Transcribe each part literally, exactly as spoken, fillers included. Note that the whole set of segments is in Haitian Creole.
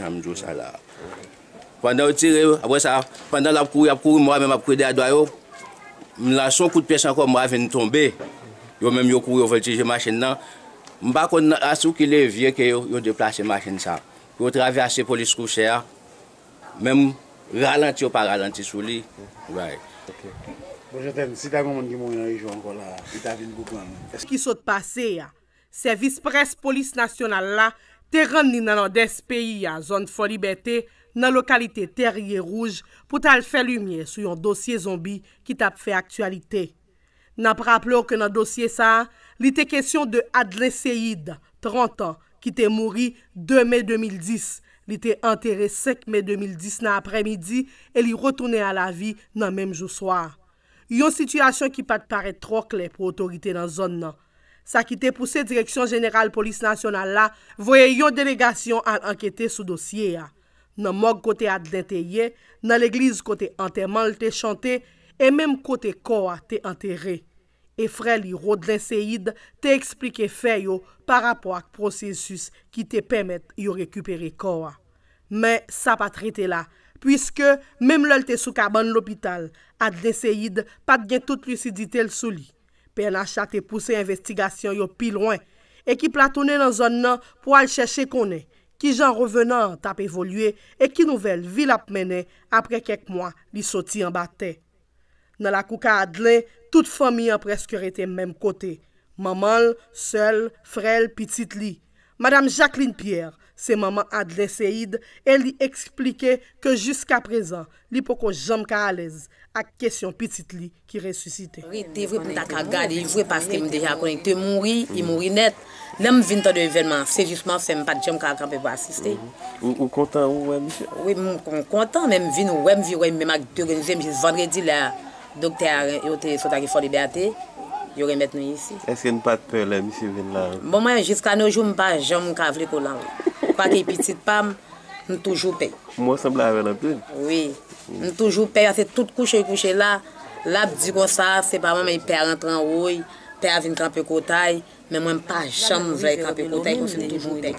Sa m di w sa la. Pandan yo tire, apre sa, pandan l ap kouri, ap kouri, mò a menm ap kouri dèyè dwa yo, m lanse yon kout pyès ankò, mò a vin tonbe. Yo menm yo kouri, yo vòltije machin nan. M pa konn nan, asou ki levye ke yo, yo deplase machin sa. Pou yo travèse polis kouchè a, menm ralanti yo pa ralanti sou li. Right. Ok. Bon, Jantèn, si ta gen yon moun ki mouri nan rejyon ankò la, li ta vin pou pran l. Ki sot pase a, sèvis près polis nasyonal la te rann li nan nòdès peyi a, zòn Fò Libète, nan lokalite Tèrye Wouj, pou t al fè limyè sou yon dosye zonbi ki t ap fè aktyalite. N ap raple w ke nan dosye sa a, li te kesyon de Adlen Seyid, trant an, ki te mouri de me de mil dis. Li te antere senk me de mil dis nan aprèmidi e li retounen a lavi nan menm jou swa a. Yon sitiyasyon ki pa t parèt twò klè pou otorite nan zòn nan. Sa ki te pouse Direksyon Jeneral Polis Nasyonal la voye yon delegasyon al ankete sou dosye a. Nan mòg kote Adlen te ye, nan legliz kote antèman l te chante, e menm kote kò a te antere. E frè li, Rodlen Seyid, te eksplike fè yo pa rapò ak pwosesis ki te pèmèt yo rekipere kò a. Men sa pa t rete la, puiske menm lè l te sou kabann lopital, Adlen Seyid pa t gen tout lisidite l sou li. P N H la te pouse envestigasyon yo pi lwen. Ekip la tounen nan zòn nan pou al chèche konnen kijan revenan an t ap evolye e ki nouvèl vi l ap mennen apre kèk mwa li soti anba tè. Nan lakou ka Adlen, tout fanmi an prèske rete menm kote. Manman l, sè l, frè l, pitit li. Madam Jacqueline Pierre se manman Adlen Seyid e li eksplike ke jiskaprezan, li poko janm ka alèz ak kesyon pitit li ki resisite. Rete vre pou m ta ka gade li vre, paske m deja konnen li te mouri, li mouri nèt. Lè m vin tande evènman an, se jis m ap fè, m pa t janm ka kanpe pou asiste. Ou, ou kontan ou wè misye? Wi, m, m kontan, men m vin wè, m vin wè, menm ak de grenn zye m, jis vandredi lè doktè a, yo te sot ak Fò Libète, yo remèt nou isi. Èske n pa t pè lè misye vin la? Bon, mwen, jiska no jou, m pa janm ka vle kole anwo. Kwake pitit pa m, m toujou pè. Mwen sanble avè l anpil. Wi. M toujou pè, paske tout kouche, kouche la, l ap di konsa, se pa manman, pè a rantre anwo, pè a vin kanpe kotay, men mwen, m pa janm vle kanpe kotay, paske m toujou pè.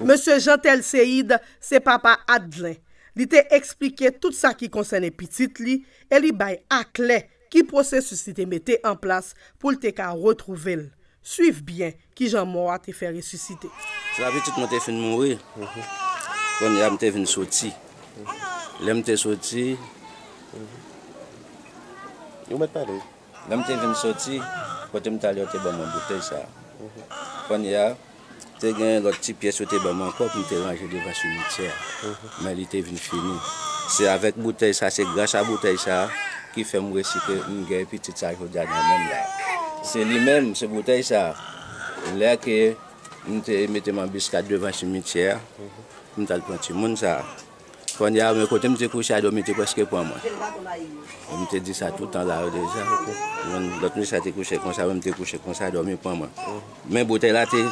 Mesye Jeantel Seyid, se papa Adlen. Li te eksplike tout sa ki konsène pitit li e li bay aklè ki pwosesis li te mete an plas pou l te ka retwouve l. Swiv byen kijan mò a te fè resisite. Se la pitit mwen te fin mouri. Kounye a m te vin soti. Lè m te soti, Ou mèt pale. Lè m te vin soti, kote m t ale, yo te ban mwen boutèy sa a. Kounye a, te gen lòt ti pyès yo te ban mwen ankò pou m te ranje devan simityè a. Men li te vin fini. Se avèk boutèy sa, se gras a boutèy sa ki fè m resi ke m gen pitit sa jodi a nan men m la. Se li menm, se boutèy sa. Lè ke m te mete m anbiskad devan simityè a, m t al pran timoun sa. Kounye a, men kote m te kouche a, dòmi te prèske pran mwen. M te di sa toutan la yo deja. Mwen, lòt mesye a te kouche konsa, mwen m te kouche konsa, dòmi pran mwen. Men boutèy la te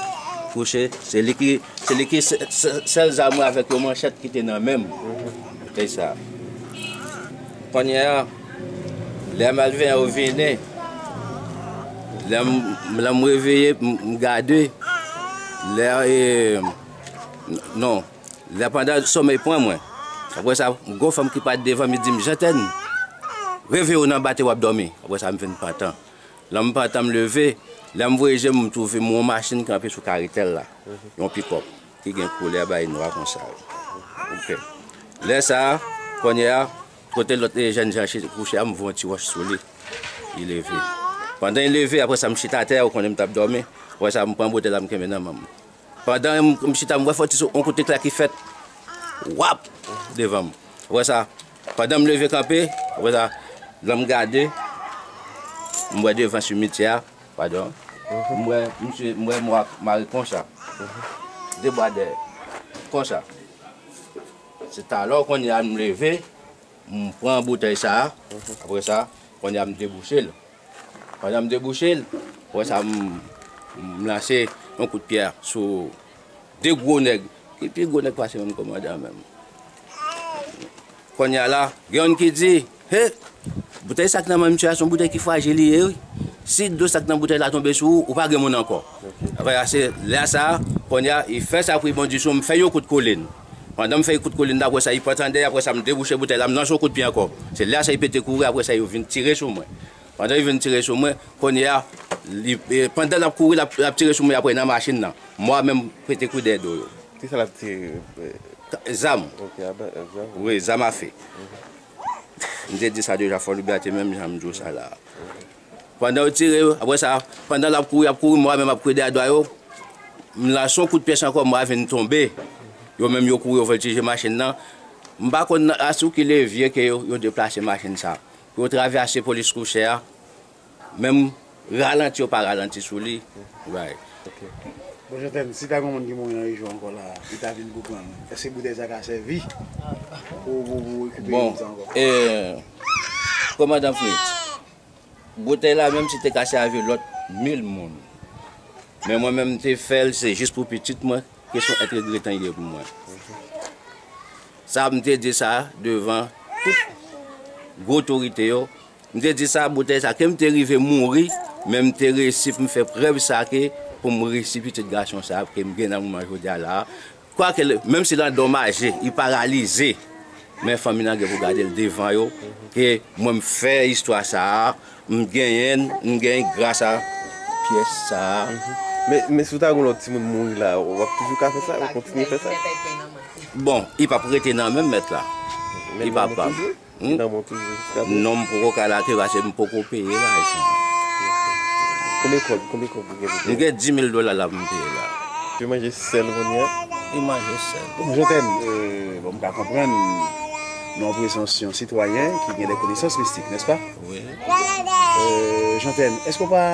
kouche, se li ki, se li ki sè-, sè-, sèl zam mwen avèk yon manchèt ki te nan men m. Boutèy sa. Kounye a, lè malveyan yo vini, lè m, lè m reveye, m, m gade, lè, e, non, Lè pandan somèy pran mwen. Apre sa, yon gwo fanm ki parèt devan m, li di m, "Jantèn, reveye w nan batè w ap dòmi." Apre sa, m vin pantan. Lè m pantan, m leve. Lè m voye je m, m twouve m yon machin kanpe sou karetèl la. Yon pikòp ki gen koulè bay nwa konsa. Ok. Lè sa a, kounye a, kote lòt, e, jèn jan kouche a, m voye yon ti wòch sou li. Li leve. Pandan li leve, apre sa, m chita atè a, ou konnen m t ap dòmi. Apre sa, m pran boutèy la, m kenbe nan men m. Pandan m, m chita, m wè fò ti sou, yon kout eklè ki fèt. Wap! Devan m. Apre sa, pandan m leve kanpe, apre sa, lè m gade, m wè devan simityè a, padon. M wè, misye, m wè mwa mare konsa. De bwa dèyè. Konsa. Se talè kounye a m leve, m pran boutèy sa a. Apre sa, kounye a m debouche l. Pandan m debouche l, apre sa, m, m lanse yon kout pyè sou de gwo nèg, ki pi gwo nèg pase menm kòmandan menm. Kounye a la, gen youn ki di, "He, boutèy sa k nan men misye a, se yon boutèy ki frajil li ye, wi." Si dlo sa k nan boutèy la tonbe sou ou, ou pa gen moun ankò. Apre sa, se lè sa, kounye a, li fè sa pou li bondi sou m, m fè yon kout kolin. Pandan m fè kout kolin, apre sa, li pran tandè, apre sa, m debouche boutèy la, m lanse yon kout pye ankò. Se lè sa, li pete kouri, apre sa, yo vin tire sou mwen. Pandan yo vin tire sou mwen, kounye a, li, e, pandan l ap kouri, l ap, l ap tire sou mwen, apre nan machin nan. Mwen menm, pete kou dèyè do yo. Ki sa l ap tire? Zam. Ok, a ba-, zam. Wi, zam afe. M te di sa deja, Fò Libète, menm jan m di w sa la. Pandan yo tire, apre sa, pandan l ap kouri, ap kouri, mwen menm ap kouri dèyè dwa yo, m lanse yon kout pyès ankò, mwen vin tonbe. Yo menm yo kouri, yo vòltije machin nan. M pa konn nan, asou ki levye ke yo, yo deplase machin sa. Pou yo travèse polis Kouchè a, menm ralanti yo pa ralanti sou li. Bay. Ok. Bon, Jantèn, si ta gen yon moun ki mouri nan rejyon ankò la, li ta vin pou pran l, èske boutèy sa ka sèvi pou, pou, pou rekipere moun sa ankò? Bon, e, kòmandan Fritz, boutèy la, menm si te ka sèvi lòt mil moun, men mwen menm, m te fè l, se jis pou pitit mwen, kesyon èt regretan li ye pou mwen. Sa, m te di sa devan tout gwo otorite yo. M te di sa, boutèy sa, ke m te rive mouri, men m te resi pou m fè prèv sa ke pou m resi pitit gason sa, ke m gen nan moman jodi a la. Kwake, menm si l andomaje, li paralize, men fanmi nan gen pou gade l devan yo, ke mwen m fè istwa sa a, m genyen, m genyen gras a pyès sa a. Men, men si w ta gen yon lòt timoun mouri la, w ap toujou ka fè sa, w kontinye fè sa? Bon, li p ap rete nan men mèt la. Li p ap. Li nan men w toujou jiska prezan? Non, m poko ka lage paske m poko peye lajan. Konbyen kòb, konbyen kòb ou gen pou peye? M gen dis mil dola la pou m peye la. Ou manje sèl kounye a? Li manje sèl. Bon, Jantèn, e, bon, m ka konprann nan prezans yon sitwayen ki gen de konesans mistik, nèspa? Wi. E, Jantèn, èske w pa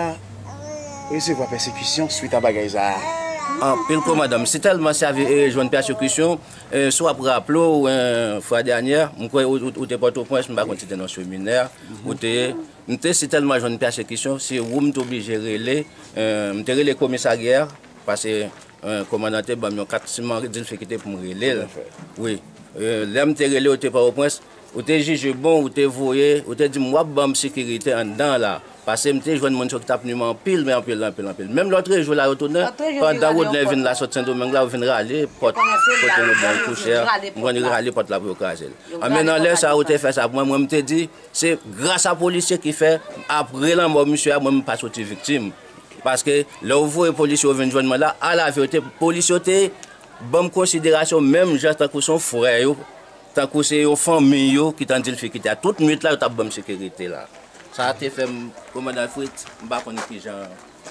resevwa pèsekisyon swit a bagay sa a? Anpil, kòmandan. M si tèlman sèvi, e, jwenn pèsekisyon, e, si w ap raple w, e, fwa dènyè, m kwè ou, ou, ou te Pòtoprens, m pa konn si te nan seminè, ou te, m te si tèlman jwenn pèsekisyon, se ou m te oblije rele, e, m te rele komisarya, paske, e, kòmandan te ban m yon kat, si m di l fè kite pou m rele l. Wi. E, lè m te rele, ou te Pòtoprens, ou te jije bon, ou te voye, ou te di m w ap ban m sekirite anndan la. Paske m te jwenn moun sa yo ki t ap nwi m anpil, men anpil, anpil, anpil. Menm lòtrejou la, yo tounen, pandan Rodnè vin la sot Sendomeng la, yo vin rale pòt kote nou ban Kouchè a, m konn rale pòt la pou yo kraze l. Anben, nan lè sa a, ou te fè sa pou mwen, mwen, m te di, se gras a polisye ki fè, apre lanmò misye a, mwen, m pa soti viktim. Paske, lè w voye polisye yo vin jwenn mwen la, alaverite, polisye yo te ban m konsiderasyon menm jan tankou se yon frè yo, tankou se yon fanmi yo ki t an difikilte a. Tout nwit la, yo t ap ban m sekirite la. Sa te fè m, kòmandan Fritz, m pa konn kijan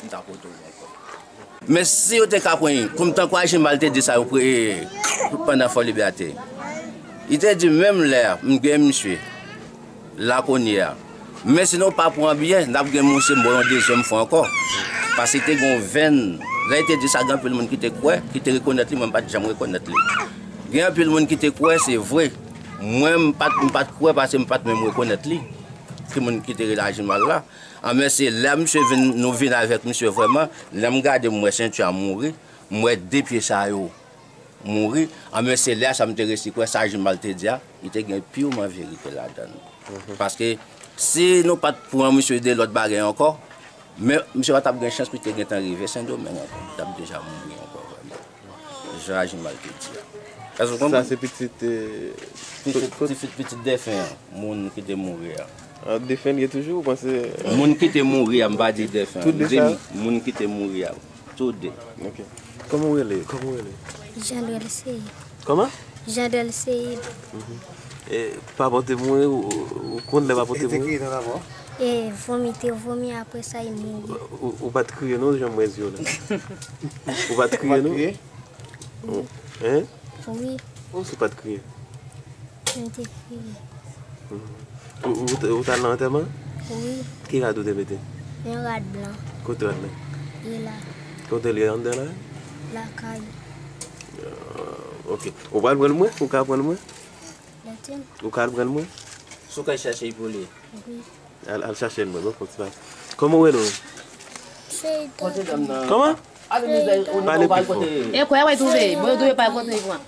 m ta pote w ankò. Men si yo te ka pran, kòm tankou Ajimal te di sa yo pre-, pandan Fò Libète. Li te di, menm lè m gen misye la kounye a. Men si nou pa pran byen, n ap gen misye m ba w yon dezyèm fwa ankò. Paske te gen yon venn, lè li te di sa, gen anpil moun ki te kwè, ki te rekonèt li, mwen m pa t janm rekonèt li. Gen anpil moun ki te kwè, se vre. Mwen, m pa t, m pa t kwè paske m pa t menm rekonèt li. Ki moun ki te rele Ajimal la. Anben, se lè misye vin, nou vin avèk misye vrèman, lè m gade, m wè senti a mouri, m wè de pye sa yo mouri, anben, se lè sa m te resi kwè sa Ajimal te di a, li te gen piman verite ladan l. Paske si nou pa t pran misye de lòt bagay ankò, men misye pa t ap gen chans pou li te gentan rive Sendomeng ankò. Li t ap deja mouri ankò vrèman. Jan Ajimal te di a. Èske w konprann? Sa se pitit, e, pitit, pitit, pitit defen an, moun ki te mouri a. A, defen li ye toujou, ou panse? Moun ki te mouri a, m pa di defen an. M di moun ki te mouri a. Tou de. Ok. Kòman w rele? Kòman w rele? Jandrel Seyid. Kòman? Jandrel Seyid. E, papa w te mouri, ou, ou konn lè papa w te mouri? E, vomi te vomi, apre sa, li mouri. Ou, ou pa t kriye non, jan m wè zye w la. Ou pa t kriye non? Ou, hein? Wi. Ou si w pa t kriye? M te kriye. Ou, ou, ou t al nan antèman? Wi. Ki rad ou te mete? Yon rad blan. Kote rad la? Li la. Kote l ye, anndan la? Lakay. Ah, ok. Ou pral pran l mwen? Ou ka pran l mwen? Lètin. Ou ka al pran l mwen? Si w ka chèche l pou li. Wi. Al, al chache l mwen, bon, fòk se pa. Kòman w rele w? Seyid. Kòman? Pale pi fò. E kwè wè twouve, bon, twouve pa pote pou mwen.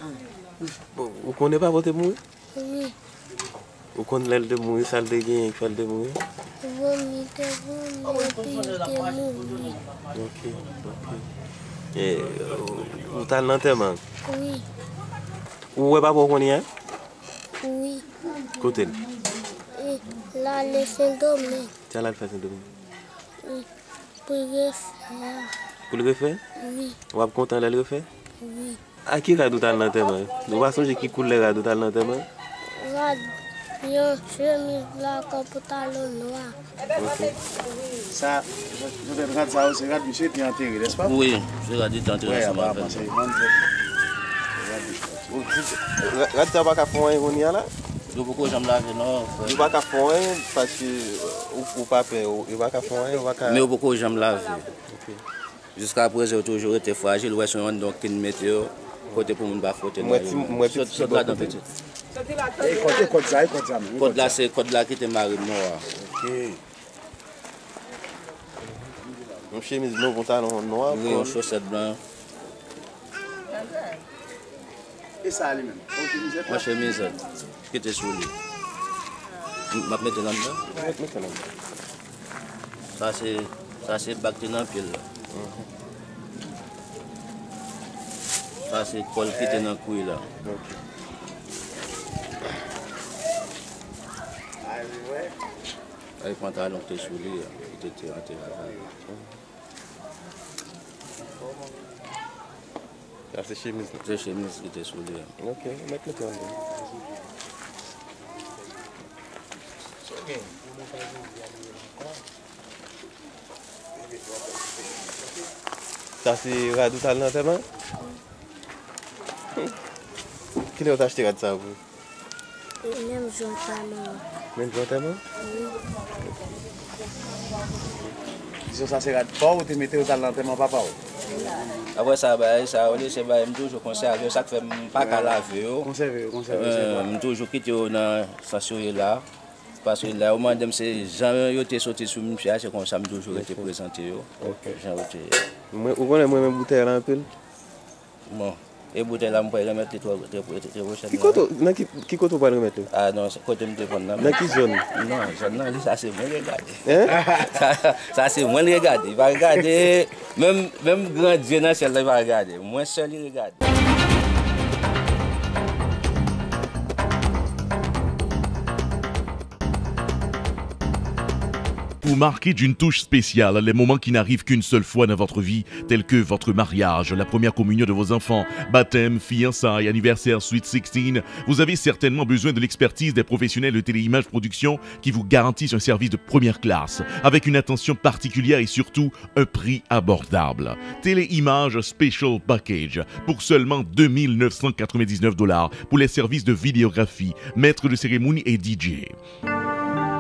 Bon, ou konnen pa pote pou mwen? Wi. Ou konn lè l te mouri, sa l te genyen ki fè l te mouri? Vomi te vomi, epi l te mouri. Ok, ok. E, ou, ou t al nan antèman? Wi. Ou wè papa w kounye a? Wi. Kote l? E, l ale Sendomeng. Sa l al fè Sendomeng? Wi. Pou l refè a. Pou l refè? Wi. W ap kontan lè l refè? Wi. A ki rad ou t al nan antèman? Ou pa sonje ki koulè rad ou t al nan antèman? Rad yon chemiz blan ak yon pantalon nwa. Ok. Sa, Joseph, rad sa yo, se rad misye te antere, nèspa? Wi, se rad li te antere ansanm avè l. Rad sa pa ka fè anyen kounye a la? Yo poko janm lave non, frè. Yo pa ka fè anyen, paske ou, ou pa pè, yo pa ka fè anyen, yo pa ka. Men yo poko janm lave. Ok. Jiska prezan, yo toujou rete frajil, ou wè se yon anndan ki n mete yo, kote pou moun pa fwote nan yo. Sot, sot ladan, pitit. E kòd, e kòd sa, e kòd sa menm, e kòd sa. Kòd la, se kòd la ki te mare m nò a. Ok. Yon chemiz blan, pantalon nwa. Wi, yon chosèt blan. E sa li menm? Yon chemizèt la? Yon chemizèt ki te sou li. M, m ap mete l anndan. Mete, mete l anndan. Sa se, sa se bag ki te nan pye l la. Mhm. Sa se kòl ki te nan kwi la. Ok. Ay, pantalon ki te sou li a, ki te, te antere avè l. Sa se chemiz la. Se chemiz ki te sou li a. Ok, mèt mete anndan. Sa se rad ou t al nan antèman? Kilè ou t achte rad sa pou? Menm jan antèman an. Menm jan antèman? Wi. Dizon sa se rad pa w ou te mete ou t al nan antèman papa w? Apre sa, bagay sa yo, li se bagay m toujou konsève yo, sa k fè m pa ka lave yo. Konsève yo, konsève yo, se vre. M toujou kite yo nan sans yo ye la. Paske lè yo mande m se jan yo te soti sou misye a, se konsa m toujou rete prezante yo. Ok. Jan yo te ye. Mwen, ou konnen mwen renmen boutèy la anpil. Bon, e boutèy la m pral remèt li twò, trè, trè, trè pwochènman. Ki kote, nan ki, ki kote ou pral remèt li? A non, se kote m te vann nan. Nan ki zòn? Non, zòn nan, li, sa se mwen regade. Hein? Sa, sa se mwen l regade. Li pa regade, menm, menm gran Dye nan syèl la, li pa regade. Mwen sèl li regade. Pour marquer d'une touche spéciale les moments qui n'arrivent qu'une seule fois dans votre vie, tels que votre mariage, la première communion de vos enfants, baptême, fiançailles, anniversaire, sweet sixteen, vous avez certainement besoin de l'expertise des professionnels de Téléimage Production qui vous garantissent un service de première classe, avec une attention particulière et surtout un prix abordable. Téléimage Special Package pour seulement deux mille neuf cent quatre-vingt-dix-neuf dollars pour les services de vidéographie, maître de cérémonie et D J.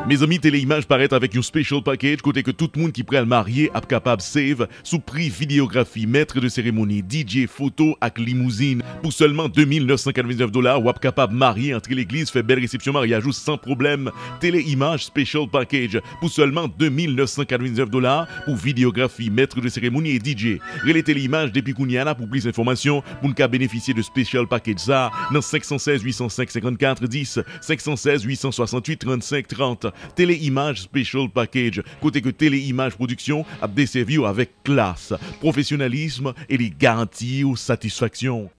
Mezanmi, Teleimaj parèt avèk yon special package kote ke tout moun ki pral marye ap kapab save sou pri videyografi, mèt de seremoni, D J, foto ak limouzin. Pou sèlman de mil nèf san katrevendiznèf dola, w ap kapab marye, antre legliz, fè bèl resepsyon maryaj ou san pwoblèm. Teleimaj Special Package pou sèlman de mil nèf san katrevendiznèf dola pou videyografi, mèt de seremoni e D J. Rele Teleimaj depi kounye a la pou plis enfòmasyon, pou n ka benefisye de special package sa nan senk san sèz uit san senk senkannkat dis, senk san sèz uit san swasantuit trannsenk trant. Teleimaj Special Package, kote ke Teleimaj Pwodiksyon ap desèvi w avèk klas, pwofesyonalis e li garanti w satisfaksyon.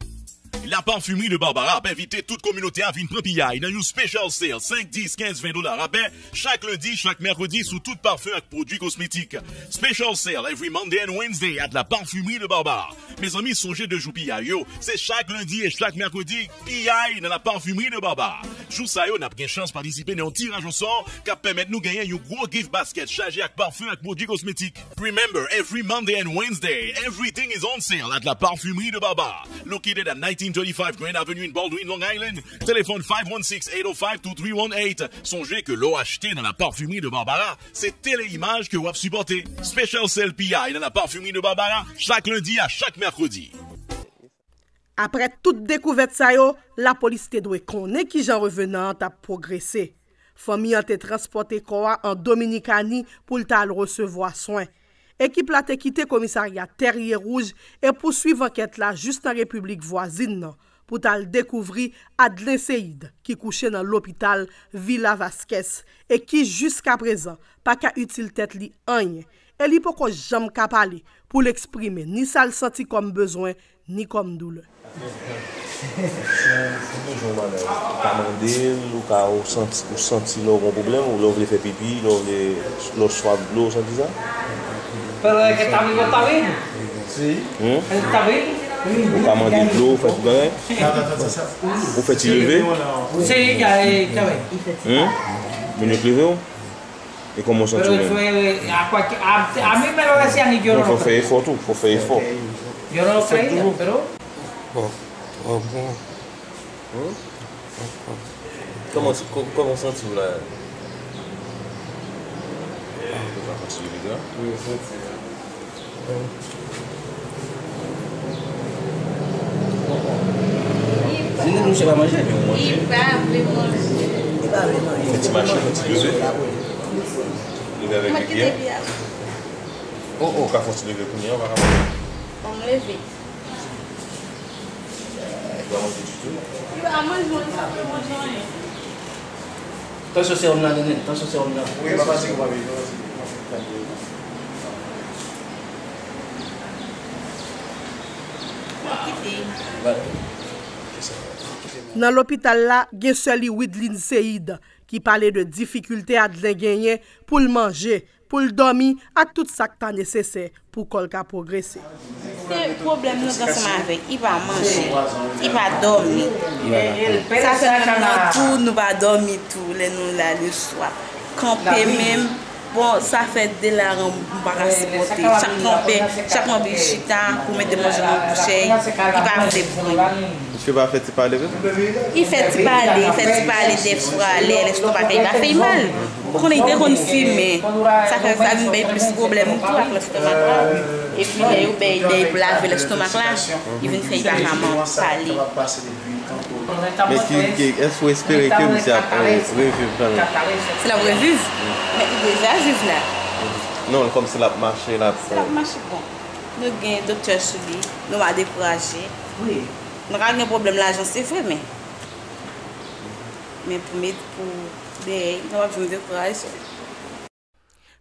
La Parfumerie de Barbara ap envite tout kominote a vin pran piyay nan yon special sale senk, dis, kenz, ven dola rabè chak lendi, chak mèkredi sou tout pafen ak pwodui kosmetik. Special sale every Monday and Wednesday at La Parfumerie de Barbara. Mezanmi, sonje de jou piyay yo, se chak lendi e chak mèkredi, piyay nan La Parfumerie de Barbara. Jou sa yo, n ap gen chans patisipe nan yon tiraj osò k ap pèmèt nou genyen yon gwo gift basket chaje ak pafen ak pwodui kosmetik. Remember, every Monday and Wednesday, everything is on sale at La Parfumerie de Barbara, located at nineteen thirty-five Grand Avenue in Baldwin, Long Island. Telephone five one six, eight oh five, two three one eight. Sonje ke lè w achte nan La Parfumerie de Barbara, se Teleimaj ke w ap sipòte. Special sale piyay nan La Parfumerie de Barbara, chak lendi a chak mèkredi. Aprè tout dekouvèt sa yo, lapolis te dwe konnen kijan revenan an t ap pwogrese. Fanmi an te transpòte kò a an Dominikani pou l ta al resevwa swen. Ekip la te kite komisarya Tèrye Wouj e pouswiv ankèt la jis nan repiblik vwazin nan pou t al dekouvri Adlen Seid, ki kouche nan lopital Villa Vasquez e ki jiskaprezan pa ka itil tèt li anyen, e li poko janm ka pale pou l eksprime ni sa l santi kòm bezwen, ni kòm doulè. Si w bezwen yon bagay, ou ka mande l, ou ka, ou santi, ou santi lè w gen yon pwoblèm, ou lè w vle fè pipi, lè w vle, lè w swaf dlo, ou santi sa? Pero es que está vivo, está vivo. Sí. Hmm? Él está vivo. Ou ka mande dlo, ou fè tout bagay? Ou fè ti leve? Sí, ya, eh, está bien. Hmm? Moun yo k leve w? E kòman w santi w menm? Pero eso es, a, cualquier, a, a mí me lo decían y yo no lo creía. Non, fò fè efò tou, fò fè efò. Yo no lo creía, pero. Bon, bon, bon. Hmm? Kòman, kò-, kòman w santi w la? Ou pa santi w gra? Wi, m santi. Li pa vle manje. Li pa vle manje. Li pa vle manje. Fè ti mache, fè ti leve. Leve avèk li byen. Oh, oh, ou ka fè yon ti leve kounye a, ou pa ka fè. Bon, m leve. Li pa manje ditou. Li pa manje, li pa vle manje anyen. Tansyon sewòm nan, nenn, tansyon sewòm nan. Wi, pa fatige, pa fatige, pa fatige. Nan lopital la, gen sè li Widline Seid, ki pale de difikilte Adlen genyen pou l manje, pou l dòmi ak tout sa k ta nesesè pou kò l ka pwogrese. Se pwoblèm nou gen ansanm avè l. Li pa manje, li pa dòmi. Sa fè nou menm nan tou, nou pa dòmi tou lè nou la le swa. Kanpe menm, bon, sa fè de la ranm m pa ka sipòte. Chak kanpe, chak m anvi chita pou mete manje nan bouch, li pa vle pran. Misye pa fè ti pale menm? Li fè ti pale, li fè ti pale dèfwa, lè lèstomak li pa fè l mal. Ou konnen, li te konn fimen. Sa fè sa vin bay plis pwoblèm tou ak lèstomak la. Epi lè yo bay dèy pou lave lèstomak la, li vin fè li pa ka man-, pale. Men ki, ki, èske w espere ke misye ap, eh, reviv kanmenm? Si l ap reviv? Men li deja viv la. Non, kòmsi l ap mache, l ap, eh, mache, bon. Nou gen doktè sou li, nou pa dekouraje. Wi. Nou ka gen pwoblèm lajan, se vre, men, men pou met, pou dèyè, nou p ap janm dekouraje.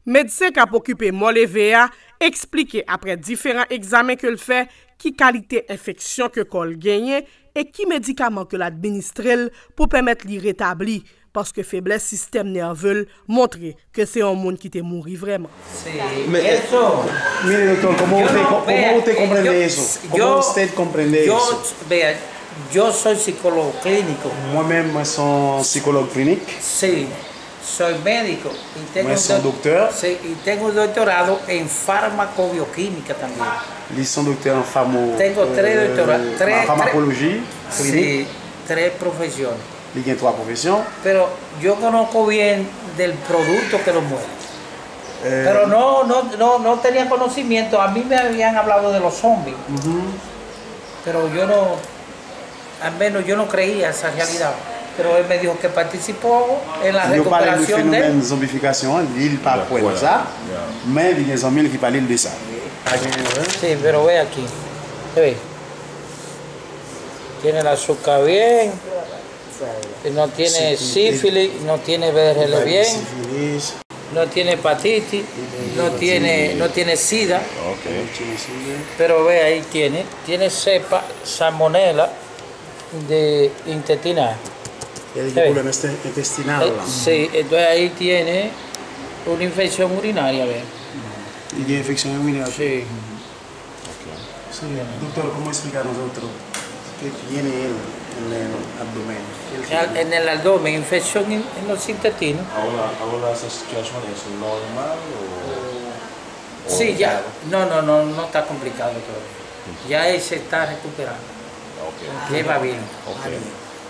Medsen k ap okipe mò leve a eksplike, aprè diferan egzamen ke l fè, ki kalite enfeksyon ke kò l genyen e ki medikaman ke l administre l pou pèmèt li retabli, paske feblès sistèm nève l montre ke se yon moun ki te mouri vrèman. Sí, men, eh, eso. Mire, doctor, ¿cómo usted, cómo usted comprende eso? ¿Cómo usted comprende eso? Yo, vea, yo soy psicólogo clínico. Mwen menm, mwen se yon sikològ klinik. Sí, soy médico y tengo un doc-, sí, y tengo un doctorado en farmacobioquímica también. Li se yon doktè an famo-, tengo tres doctora-, eh, tres, farmakoloji klinik. Sí, tres profesiones. Li gen twa pwofesyon. Pero yo conozco bien del producto que lo mueve. Eh, pero no, no, no, no tenía conocimiento. A mí me habían hablado de los zombies. Ujú. Pero yo no, al menos yo no creía esa realidad. Pero él me dijo que participó en la recuperación de. Yo pale de fenomèn zonbifikasyon an, li, li pa kwè nan sa, men li gen zanmi l ki pale l de sa. Sí, pero ve aquí. Ve. Tiene el azúcar bien. No tiene sífilis, no tiene B R L bien, no tiene hepatitis, no tiene, no tiene sida. Ok. Pero ve, ahí tiene, tiene cepa, salmonela de intestinal. Tiene problema intestinal. Eh, sí, entonces ahí tiene una infección urinaria, ve. Li gen enfeksyon irinè. Sí. Ok. Sí, doctor, ¿cómo explica a nosotros qué tiene él en el abdomen? ¿Qué él tiene? En el abdomen, infección en, en los intestinos. Ahora, ahora esa situación es normal o, o grave? Sí, ya. No, no, no, no está complicado todavía. Ya él se está recuperando. Ok. Le va bien. Ok.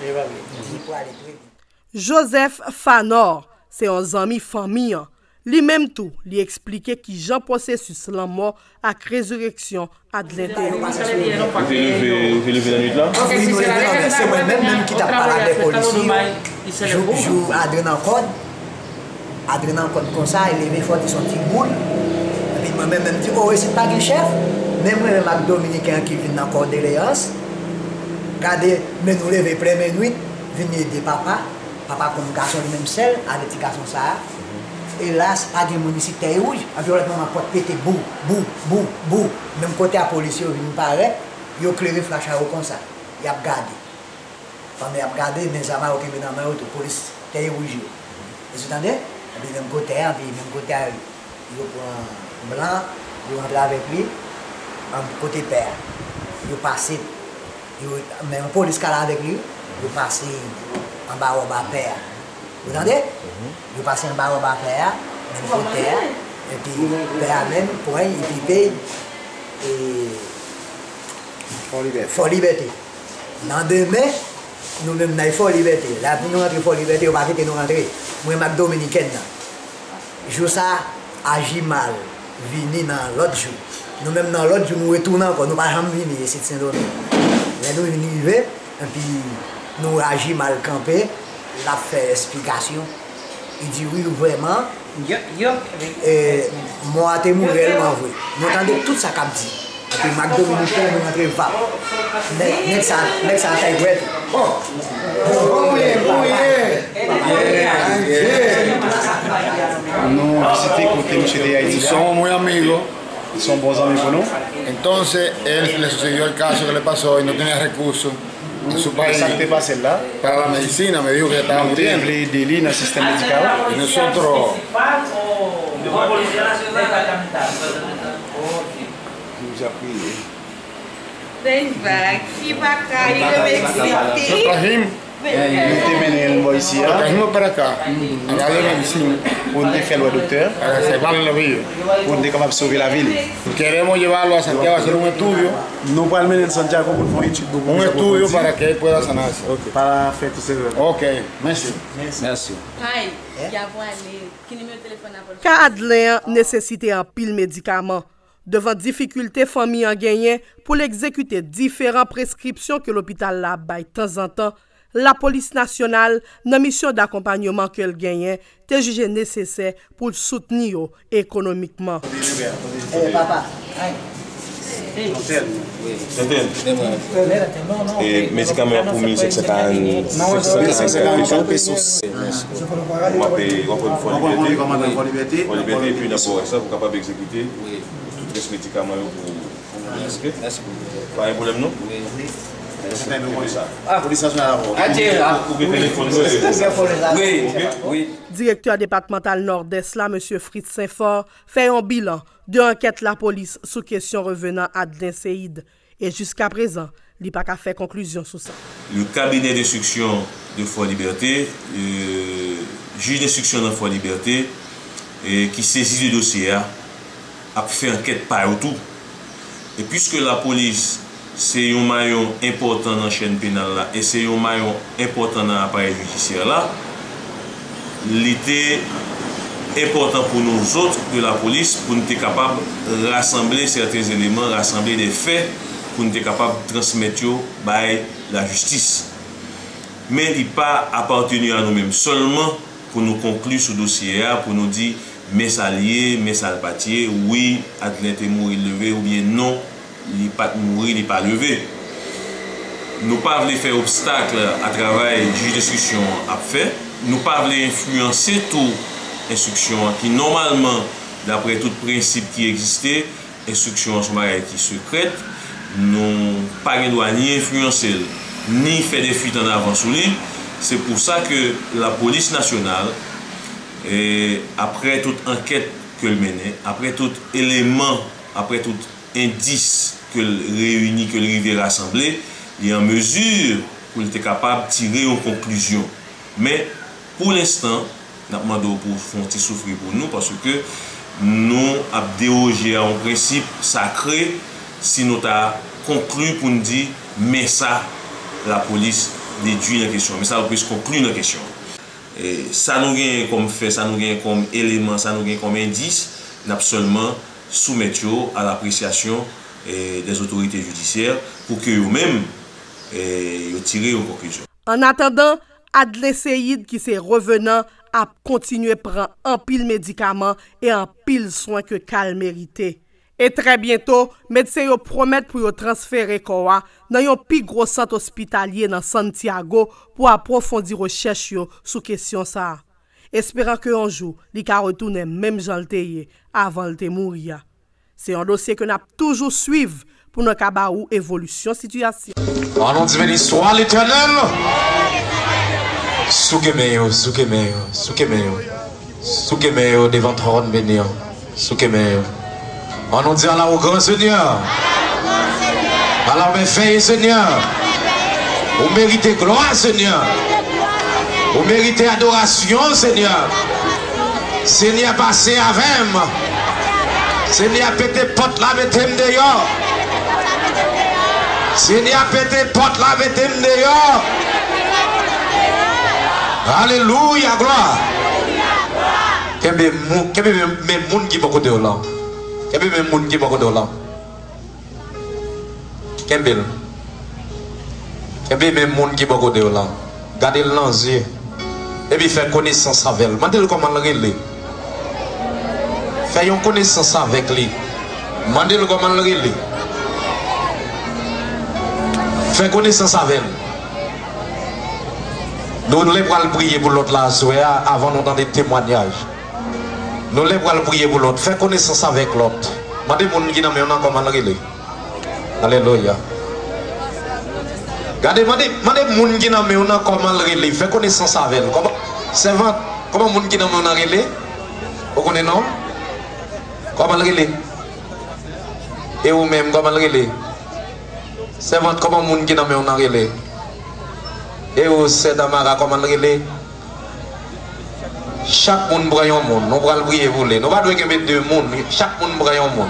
Le va bien. Joseph Fanor, se yon zanmi fanmi an. Li menm tou, li eksplike kijan pwosesis lanmò ak rezireksyon Adlen te ye. Ou te leve, ou te leve nan nwit la? Wi, nou leve nan nwit. Se mwen menm, menm ki t ap pale avèk polis yo. Jou, jou Adlen nan kòd, Adlen nan kòd konsa, li leve fò, li se yon ti boul. Epi mwen menm, menm di, "O, isit pa gen chèf." Menm mwen menm ak Dominiken an ki vin nan kòdoleyans. Gade, men nou leve plen men nwit, vin ede papa. Papa konn gason li menm sèl, avè ti gason sa a. Elas, pa gen moun isit, tèy wouj. Anpi yon lòt moman, pòt pete, bou, bou, bou, bou. Menm kote a, polis yo vin parèt, yo klere flach a yo konsa. Y ap gade. Pandan y ap gade, men zam a yo kenbe nan men yo tou, polis tèy wouj yo. Èske w tande? Epi menm kote a, epi menm kote a, yo pran blan, yo rantre avèk li, an kote pè a. Yo pase, yo, men yon polis k al avèk li, yo pase anba wòb a pè a. Ou tande? Yo pase anba wòb a pè a, menm kote a, epi pè a menm pran, epi peye, e, Fò Libète. Fò Libète. Nan demen, nou menm n al Fò Libète. Lè nou rantre Fò Libète, yo pa kite nou rantre. Mwen m ak Dominikèn nan. Jou sa a, Ajimal vini nan lòt jou. Nou menm nan lòt jou, nou retounen ankò. Nou pa janm vini isit Sendomeng. Lè nou vin rive, epi nou wè Ajimal kanpe, l ap fè esplikasyon. Li di, wi, vrèman, e, mò a te mouri rèlman vre. Nou tande tout sa k ap di. Epi m ak Dominikèn, nou rantre vap. Nèg, nèg sa, nèg sa tay dwèt. Oh! Nou vizite kote misye te ye a. Somos muy amigos. Li se yon bon zanmi pou nou. Entonces, él le sucedió el caso que le pasó y no tenía recursos en su país. Sa k te pase l la? Para la medicina, me dijo que estaba muriendo. Nou te vle ede li nan sistèm medikal. Y nosotros Nou ja priye. Nosotros trajimos. Nou te mennen l bò isi a. Lo trajimos para acá, a darle medicina. Pou n te fè l wè doktè. Para salvarle la vida. Pou n te kapab sove lavi l. Queremos llevarlo a Santiago a hacer un estudio. Nou pral mennen l Santiago pou n fè yon etid pou nou. Un estudio para que él pueda sanarse. Ok. Para hacer tu cerebro. Ok, merci. Merci. Ay, ya pwale. Ki nimewo telefòn la pou l Ka Adlen an nesesite anpil medikaman. Devan difikilte fanmi an genyen pou l egzekite diferan preskripsyon ke lopital la ap bay tanzantan, Lapolis Nasyonal, nan misyon dakonpanyoman ke l genyen, te jije nesesè pou l soutni yo ekonomikman. Tenten. E medikaman an pou mil senk san karant, senk san karant pesos. M ap, w ap pran Fò Libète. Fò Libète, epi n ap ba w sa pou w kapab egzekite tout rès medikaman yo pou ou. Mèsi. Pa gen pwoblèm non. Mèsi. Ou gen telefòn mwen. Wi, wi. Direktè depatmantal Nòdès la, mesye Fritz Saint-Fort, fè yon bilan de ankèt lapolis sou kesyon revenan Adlen Seid, e jiskaprezan, li pa ka fè konklizyon sou sa. Le cabinet d'instruction de Fort Liberté, e, jij enstriksyon nan Fort Liberté, e, ki sezi de dosye a, ap fè ankèt pa yo tou. E piske lapolis se yon mayon enpòtan nan chèn penal la e se yon mayon enpòtan nan aparèy jidisyè la, li te enpòtan pou nou zòt de lapolis pou n te kapab rasanble sèten eleman, rasanble de fè pou n te kapab transmèt yo bay lajistis. Men li pa apateni a nou menm sèlman pou nou konkli sou dosye a, pou nou di, men sa l ye, men sa l pa t ye, wi, Adlen te mouri, l leve, oubyen non, li pa t mouri, li pa leve. Nou pa vle fè obstak a travay jij enstriksyon an ap fè. Nou pa vle enfliyanse tou enstriksyon an ki nòmalman, daprè tout prensip ki egziste, enstriksyon an se yon bagay ki sekrè. Nou pa gen dwa ni enfliyanse l, ni fè de fuit en avant sou li. Se pou sa ke lapolis nasyonal, e, aprè tout ankèt ke l mennen, aprè tout eleman, aprè tout endis ke l reyini, ke l rive rasanble, li an mezi pou l te kapab tire yon konklizyon. Men, pou lenstan, n ap mande w pou w fè yon ti soufri pou nou, paske nou ap dewoje a yon prensip sakre si nou ta konkli pou n di, men sa lapolis dedui nan kesyon an, men sa lapolis konkli nan kesyon an. E, sa nou genyen kòm fè, sa nou genyen kòm eleman, sa nou genyen kòm endis, n ap sèlman soumèt yo a lapresyasyon, e, dè zotorite jidisyè pou ke yo menm, e, yo tire yon konklizyon. Annatandan, Adlen Seyid, ki se revenan, ap kontinye pran anpil medikaman e anpil swen ke ka l merite. E trè byento, medsen yo pwomèt pou yo transfere kò a nan yon pi gwo sant ospitalye nan Santiago pou apwofondi rechèch yo sou kesyon sa a. Esperan ke yon jou li ka retounen menm jan l te ye avan l te mouri a. Se yon dosye ke n ap toujou swiv pou nou ka ba ou evolisyon sitiyasyon. An nou di benistwa Letènèl. Souke men yo, souke men yo, souke men yo. Souke men yo devan twòn beni an. Souke men yo. An nou di ala ou gran Senyè. Ala ou mèvèye Senyè. Ou merite glwa Senyè. Ou merite adorasyon Senyè. Senyè pase avè m. Senyè pete pòt la mete m deyò. Senyè pete pòt la mete m deyò. Alelouya, glwa. Kenbe moun, kenbe men, men moun ki bò kote w lan. Kenbe men moun ki bò kote w lan. Kenbe l. Kenbe men moun ki bò kote w lan. Gade l nan zye. Epi fè konesans avè l. Mande l kòman l rele. Fè yon konesans avèk li. Mande l kòman l rele. Fè konesans avè l. Nou lè pral priye pou lòt la aswè a, avan nou tande temwanyaj. Nou lè pral priye pou lòt. Fè konesans avèk lòt. Mande moun ki nan men w nan kòman l rele. Alelouya. Gade, mande, mande moun ki nan men w nan kòman l rele. Fè konesans avè l. Kòman, sèvant, kòman moun ki nan men w nan rele? Ou konnen non? Kòman l rele? E ou menm, kòman l rele? Sèvant, kòman moun ki nan men w nan rele? E ou, sè Tamara, kòman l rele? Chak moun pran yon moun. Nou pral priye pou li. Nou pa dwe kenbe de moun. Chak moun pran yon moun.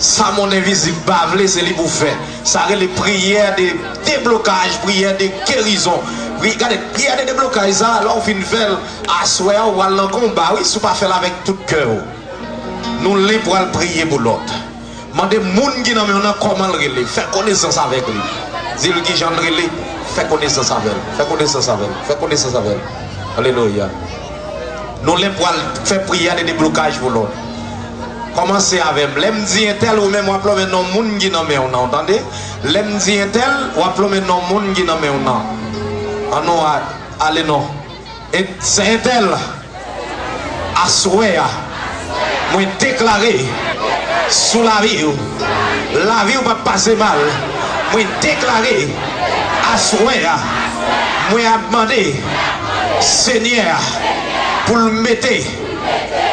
Sa monn envizib pa vle, se li pou fè. Sa rele priyè de deblokaj, priyè de gerizon. Pri, gade, priyè de deblokaj sa, lè w fin fè l, aswè a, w pral nan konba, wi, si w pa fè l avèk tout kè w. Nou li pral priye pou lòt. Mande moun ki nan men w nan kòman l rele. Fè konesans avèk li. Di l kijan l rele. Fè konesans avè l. Fè konesans avè l. Fè konesans avè l. Alelouya. Nou lè pral fè priyè de deblokaj pou lòt. Kòmanse avè m. Lè m di entèl, ou menm w ap lonmen non moun ki nan men w nan, w tande? Lè m di entèl, w ap lonmen non moun ki nan men w nan. An nou a, ale non. E, sè entèl, aswè a, mwen deklare sou lavi w, lavi w p ap pase mal. Mwen deklare, aswè a, mwen ap mande Senyè a pou l mete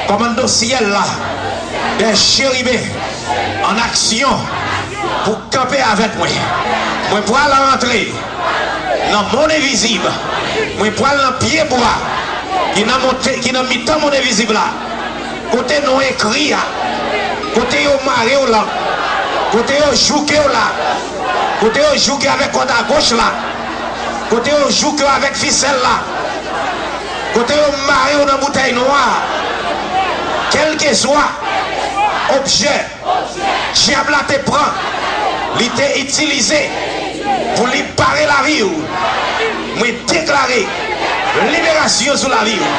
kòmando syèl la, dè cheriben an aksyon pou kanpe avèk mwen. Mwen pral rantre nan monn envizib. Mwen pral nan pyebwa ki nan monte, ki nan mitan monn envizib la. Kote non ekri a, kote yo mare w lan, kote yo jouke w la, kote yo jouke avèk kòd agoch la, kote yo jouke w avèk fisèl la, kote yo mare w nan boutèy nwa a, kèlkeswa objè dyab la te pran, li te itilize pou li bare lavi w, mwen deklare liberasyon sou lavi w.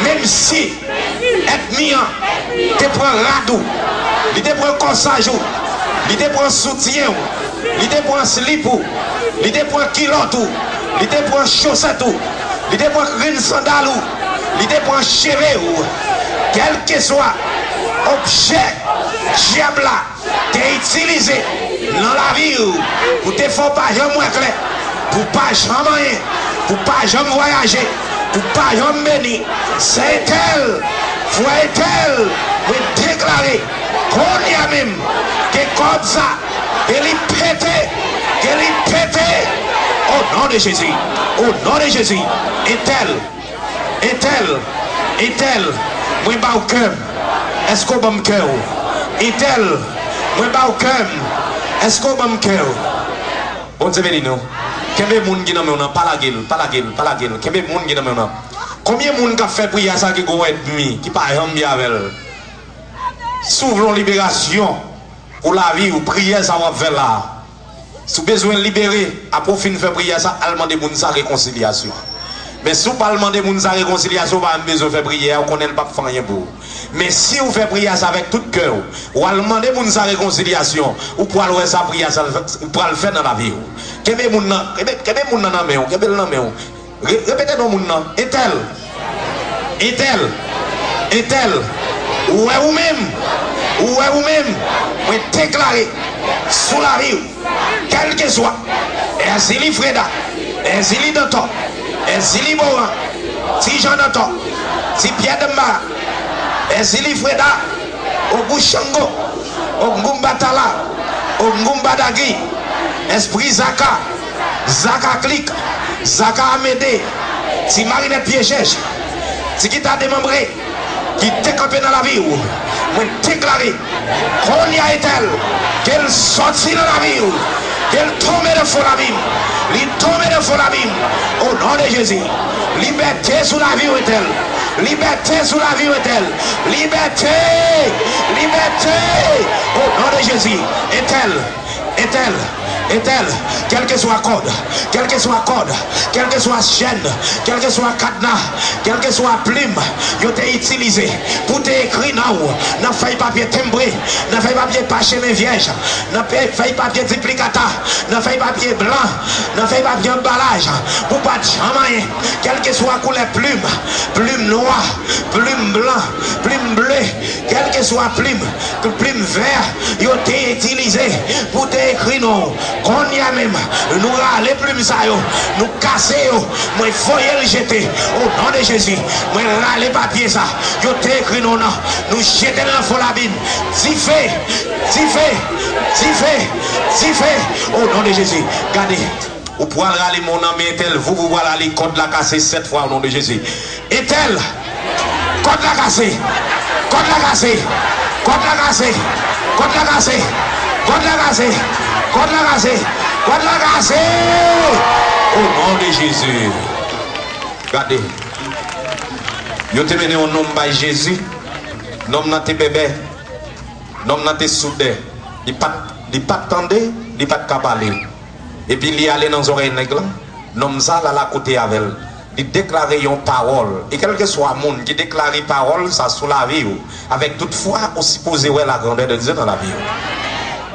Menm si ènmi an te pran rad ou, li te pran kòsaj ou, li te pran soutyen ou, li te pran slip ou, li te pran kilòt ou, li te pran chosèt ou, li te pran grenn sandal ou, li te pran cheve ou, kèlkeswa objè dyab la te itilize nan lavi w pou te fè w pa janm wè klè, pou pa janm anyen, pou pa janm vwayaje, pou pa janm beni. Sè entèl, frè entèl, mwen deklare, kounye a menm, ke kòd sa, ke li pete, ke li pete, o non de Jezi, o non de Jezi, entèl. Entèl, entèl, mwen ba w kè m. Èske w ban m kè w? Entèl, mwen ba w kè m. Èske w ban m kè w? Bondye beni nou. Kenbe moun ki nan men w nan, pa lage l, pa lage l, pa lage l. Kenbe moun ki nan men w nan. Konbyen moun k ap fè priyè sa ki gon ènmi, ki pa janm byen avè l? Si w vle yon liberasyon pou lavi w, priyè sa w ap fè la. Si w bezwen libere, apre w fin fè priyè sa, al mande moun sa rekonsilyasyon. Men si w pa al mande moun sa rekonsilyasyon, ou pa menm bezwen fè priyè a, ou konnen l p ap fè anyen pou ou. Men si w fè priyè sa avèk tout kè w, w al mande moun sa rekonsilyasyon, ou pral wè sa priyè sa l fè, ou pral fè nan lavi w. Kenbe moun nan, kenbe, kenbe moun nan nan men w, kenbe l nan men w. Re-, repete non moun nan, entèl, entèl, entèl. Ou wè ou menm, ou wè ou menm, mwen deklare sou lavi w. Kèlkeswa, Èzili Freda, Èzili Dantò, Èzili Boran, Ti Jan Dantò, Ti Pyè Danmbara, Èzili Freda, Ogou Chango, Ogou Mbatala, Ogou Mbadagi, Espri Zaka, Zaka Klik, Zaka Amede, Ti Marinèt Pye Chèch, Ti Gita Demanbre, ki te kanpe nan lavi w, mwen deklare, kounye a, entèl, ke l sòti nan lavi w, ke l tonbe nan fon labim, li tonbe nan fon labim, o non de Jezi. Libète sou lavi w, entèl. Libète sou lavi w, entèl. Libète, libète, o non de Jezi. Entèl, entèl, entèl, kèlkeswa kòd, kèlkeswa kòd, kèlkeswa chèn, kèlkeswa kadna, kèlkeswa plim yo te itilize pou te ekri non w nan fèy papye tenbre, nan fèy papye pachemen vyèj, nan pe-, fèy papye diplikata, nan fèy papye blan, nan fèy papye anbalaj, pou pa t janm anyen, kèlkeswa koulè plim, plim nwa, plim blan, plim ble, kèlkeswa plim, plim vè yo te itilize pou te ekri non w. Kounye a menm, nou rale plim sa yo, nou kase yo, mwen voye l jete, o non de Jezi. Mwen rale papye sa yo te ekri non w nan, nou jete l nan fon labim. Dife, dife, dife, dife, o non de Jezi. Gade, ou pral rale men w nan men entèl, voup, ou pral rale kòd la kase sèt fwa, o non de Jezi. Entèl, kòd la kase, kòd la kase, kòd la kase, kòd la kase, kòd la kase, kòd la kase, kòd la kase, o non de Jezi. Gade, yo te mennen yon nonm bay Jezi, nonm nan te bèbè, nonm nan te soudè, li pa t, li pa t tande, li pa t ka pale. Epi li ale nan zòrèy nèg la, nonm sa l al akote avè l. Li deklare yon pawòl. E kèlkeswa moun ki deklare pawòl sa sou lavi w, avèk tout fwa, ou sipoze wè la grandeur de Dieu nan lavi w.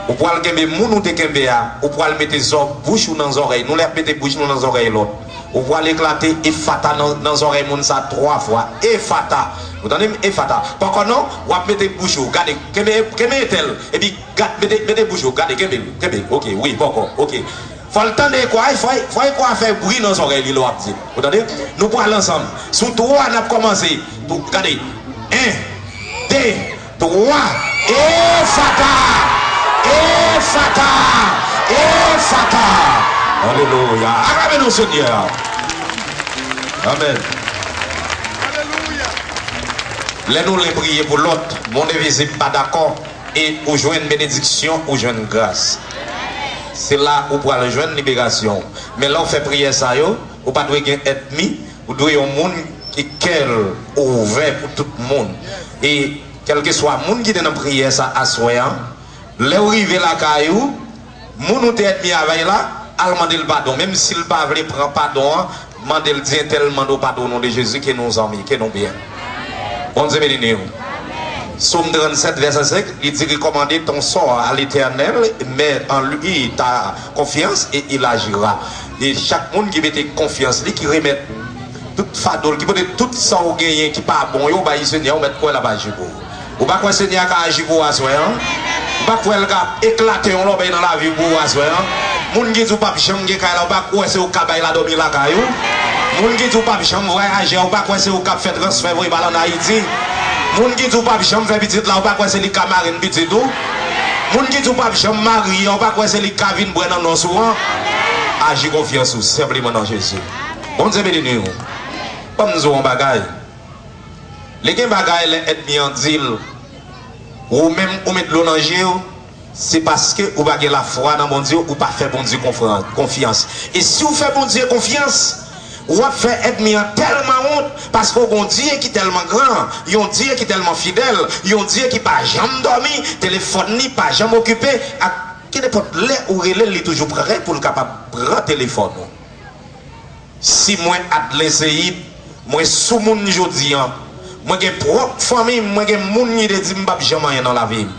Ou pral kenbe moun ou te kenbe a, ou pral mete zò-, bouch ou nan zòrèy. Nou lè ap mete bouch nou nan zòrèy lòt. Ou pral eklate Efata nan, nan zòrèy moun sa twa fwa. Efata. Ou tande m? Efata. Poko non, w ap mete bouch ou. Gade, kenbe, kenbe entèl. Epi gad, mete, mete bouch ou. Gade, kenbe, kenbe. Oke, wi, poko. Oke. Fò l tande ekò a, fò, fò ekò a fè bri nan zòrèy li lè w ap di l. Ou tande? Nou pral ansanm. Sou twa, n ap kòmanse. Pou, gade. En, de, twa. Efata! Efata! Efata! Alelouya! Aklame non Senyè a. Amèn. Lè nou lè priye pou lòt, monn envizib pa dakò, e ou jwenn benediksyon, ou jwenn gras. Se la ou pral jwenn liberasyon w. Men lè w fè priyè sa yo, ou pa dwe gen ènmi, ou dwe yon moun ki kè l ouvè pou tout moun. E kèlkeswa moun ki te nan priyè sa aswè an, lè w rive lakay ou, moun ou te ènmi avè l la, al mande l padon. Menm si l pa vle pran padon an, mande l, di entèl mande w padon o non de Jezi, ke nou zanmi, ke nou byen. Bondye beni w. Sòm trannsèt, vèsè senk, li di, recommande ton sort à l'Éternel, mets en lui ta confiance et il agira. E chak moun ki mete konfyans li, ki remèt tout fado l, ki pote tout sa w genyen ki pa bon yo bay Senyè, ou mèt kwè l ap aji pou ou. Ou pa kwè Senyè a ka aji pou ou aswè an? Ou pa kwè l ka eklate yon lòbèy nan lavi w pou ou aswè an? Moun ki di w p ap janm gen kay la, ou pa kwè se ou k ka bay la dòmi lakay ou? Moun ki di w p ap janm vwayaje a, ou pa kwè se ou k ap fè transfè voye ba l ann Ayiti? Moun ki di w p ap janm fè pitit la, ou pa kwè se li k ka marenn pitit ou? Moun ki di w p ap janm marye a, ou pa kwè se li k ka vin bwè nan nòs ou an? Aji konfyans ou senpleman nan Jezi. Bondye beni w. Ban m di w yon bagay. Li gen bagay lè ènmi an di l, ou menm ou met dlo nan je w, se paske ou pa gen lafwa nan Bondye, ou pa fè Bondye konfran-, konfyans. E si w fè Bondye konfyans, w ap fè ènmi an tèlman wont, paske w gen yon Dye ki tèlman gran, yon Dye ki tèlman fidèl, yon Dye ki pa janm dòmi, telefòn li pa janm okipe, ak kenenpòt lè ou rele l, li toujou prè pou l kapab pran telefòn ou. Si mwen Adlin Seyid, mwen sou moun jodi an. Mwen gen pwòp fanmi m, mwen gen moun ki te di m p ap janm anyen nan lavi m.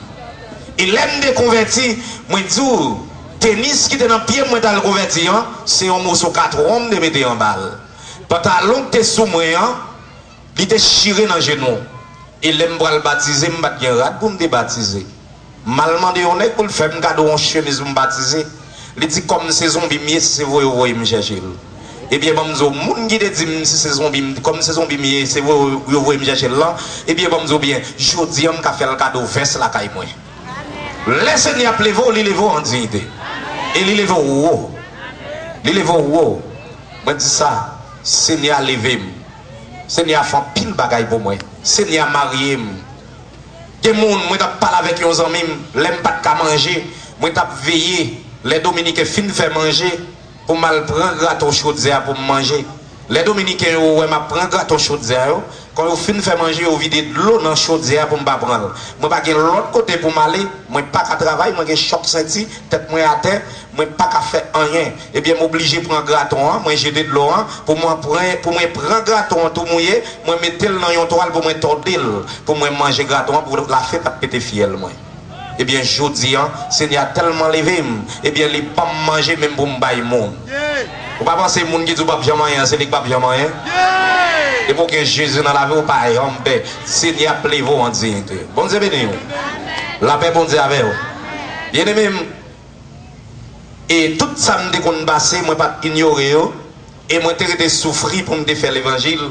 E lè m te konvèti, mwen di w, tenis ki te nan pye m mwen t al konvèti an, se yon moso katwon m te mete anba l. Pantalon k te sou mwen an, li te chire nan jenou. E lè m pral batize, m pa t gen rad pou m te batize. M al mande yon nèg pou l fè m kado yon chemiz pou m batize. Li di, kòm se zonbi m ye, si se voye yo voye m chèche l. Ebyen, ban m di w, moun ki te di m si se zonbi m, kòm se zonbi m ye, se voye yo voye m chèche l lan, ebyen, ban m di w byen, jodi an, m ka fè l kado vès lakay mwen. Lè Senyè ap leve w, li leve w an diyite. E li leve w wo. Li leve w wo. Mwen di sa, Senyè a leve m. Senyè a fè anpil bagay pou mwen. Senyè a marye m. Gen moun, mwen t ap pale avèk yon zanmi m, lè m pa t ka manje, mwen t ap veye, lè Dominiken fin fè manje, pou m al pran graton chodyè a pou m manje. Lè Dominiken yo wè m ap pran graton chodyè a yo, kan yo fin fè manje, yo vide dlo nan chodyè a pou m pa pran l. Mwen pa gen lòt kote pou m ale, mwen pa ka travay, mwen gen chòk senti, tèt mwen atè, mwen pa ka fè anyen. Ebyen, m oblije pran graton an, mwen jete dlo an, pou mwen pran, pou mwen pran graton an tou mouye, mwen mete l nan yon twal pou mwen tòde l, pou mwen manje graton an, pou lafen pa t pete fyèl mwen. Ebyen, jodi an, Senyè a tèlman leve m, ebyen, li ban m manje menm pou m bay moun. Ou pa panse moun ki di w p ap janm anyen an, se li k p ap janm anyen? Depi w gen Jezi nan lavi w, ou pa janm pè. Senyè ap leve w an diyite. Bondye beni w. Lapè Bondye avè w. Byeneme m, e tout sa m te konn pase, mwen pa t inyore yo, e mwen te rete soufri pou m te fè levanjil,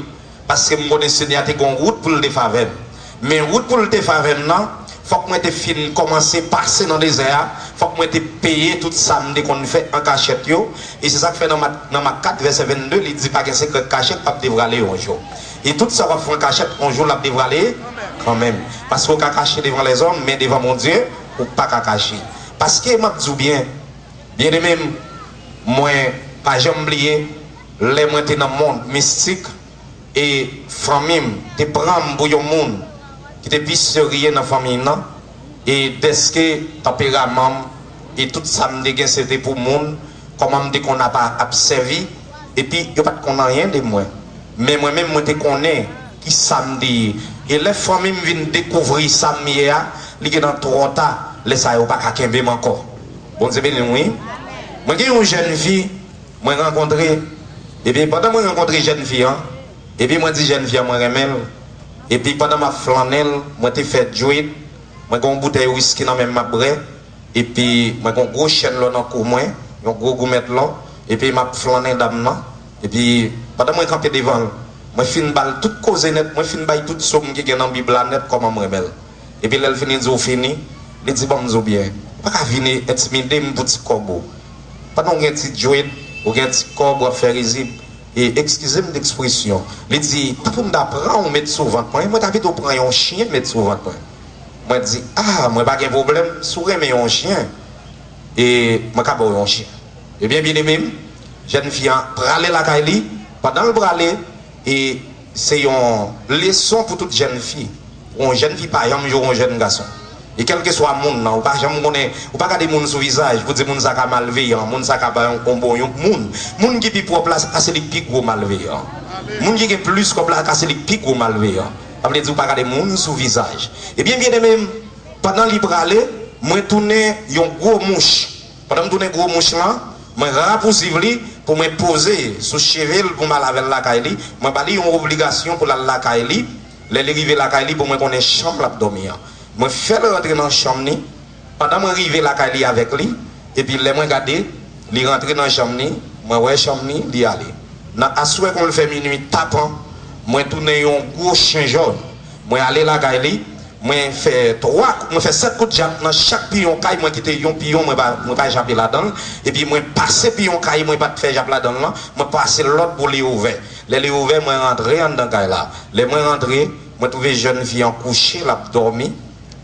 paske m konnen Senyè a te gen yon wout pou l te fè avè m. Men wout pou l te fè avè m nan, fòk mwen te fin kòmanse pase nan dezè a, fòk mwen te peye tout sa m te konn fè an kachèt yo, e se sa k fè nan Mak, nan Mak kat vèsè vennde, li di, pa gen sekrè k kache k p ap devwale yon jou. E tout sa w ap fè an kachèt, yon jou l ap devwale kanmenm. Paske w ka kache devan lèzòm, men devan Bondye, ou pa ka kache. Paske m ap di w byen, byeneme m, mwen pa janm bliye lè mwen te nan mond mistik e fanmi m te pran m pou yon moun ki te pi serye nan fanmi m nan, e dèske tanperaman m e tout sa m te gen se te pou moun, kòman m te konn ap, ap sèvi, epi yo pa t konn anyen de mwen. Men mwen menm, mwen te konnen ki sa m te ye. E lè fanmi m vin dekouvri sa m ye a, li gentan twò ta, lè sa a yo pa ka kenbe m ankò. Bondye beni w, wi. Mwen gen yon jèn fi, mwen rankontre, epi pandan mwen rankontre jèn fi an, epi mwen di jèn fi an mwen renmen l, epi pandan m ap flannen l, mwen te fè djwit, mwen gen yon boutèy wiski nan men m m ap bwè, epi mwen gen yon gwo chèn lò nan kou mwen, yon gwo goumèt lò, epi m ap flannen dam nan, epi pandan mwen kanpe devan l, mwen fin ba l tout koze nèt, mwen fin bay tout so m ki gen nan Bib la nèt kòman m renmen l. Epi lè l fini di w fini, li di, ban m di w byen, ou pa ka vin entimide m pou ti kòb ou. Pandan w gen ti djwit, ou gen ti kòb, w ap fè rizib, e ekskize m de ekspresyon. Li di, tanpri m ta pran w met sou vant mwen, mwen ta pito pran yon chen met sou vant mwen. Mwen di, a, mwen pa gen pwoblèm, si w renmen yon chen, e mwen ka ba w yon chen. Ebyen, byeneme m, jèn fi an prale lakay li, pandan l prale, e se yon leson pou tout jèn fi. Pou yon jèn fi pa janm joure yon jèn gason. E kèlkeswa moun nan, ou pa janm konnen, ou pa gade moun sou vizaj pou di moun sa ka malveyan, moun sa ka pa yon, yon bon yon moun. Moun ki pi pwòp la, ka se li k pi gwo malveyan. Moun ki gen plis kòb la, ka se li k pi gwo malveyan. Sa vle di ou pa gade moun sou vizaj. Ebyen, byeneme m, pandan li prale, mwen tounen yon gwo mouch. Pandan m tounen gwo mouch lan, mwen rapousiv li pou mwen poze sou cheve l pou m al avè l lakay li. Mwen ba li yon obligasyon pou l al lakay li. Lè li rive lakay li, pou mwen konnen chanm l ap dòmi an. Mwen fè l rantre nan chanm li. Pandan mwen rive lakay li avèk li, epi lè mwen gade, li rantre nan chanm li, mwen wè chanm li, li ale. Nan aswè kon l fè minui tapan, mwen tounen yon gwo chen jòn. Mwen ale lakay li, mwen fè twa, mwen fè sèt kout jab nan chak piyon kay, mwen kite yon piyon, mwen pa, mwen pa jape ladan l. Epi mwen pase piyon kay mwen pa t fè jab ladan l lan, mwen pase lòt pou li ouvè. Lè li ouvè, mwen rantre anndan kay la. Lè mwen rantre, mwen twouve jèn fi an kouche, l ap dòmi,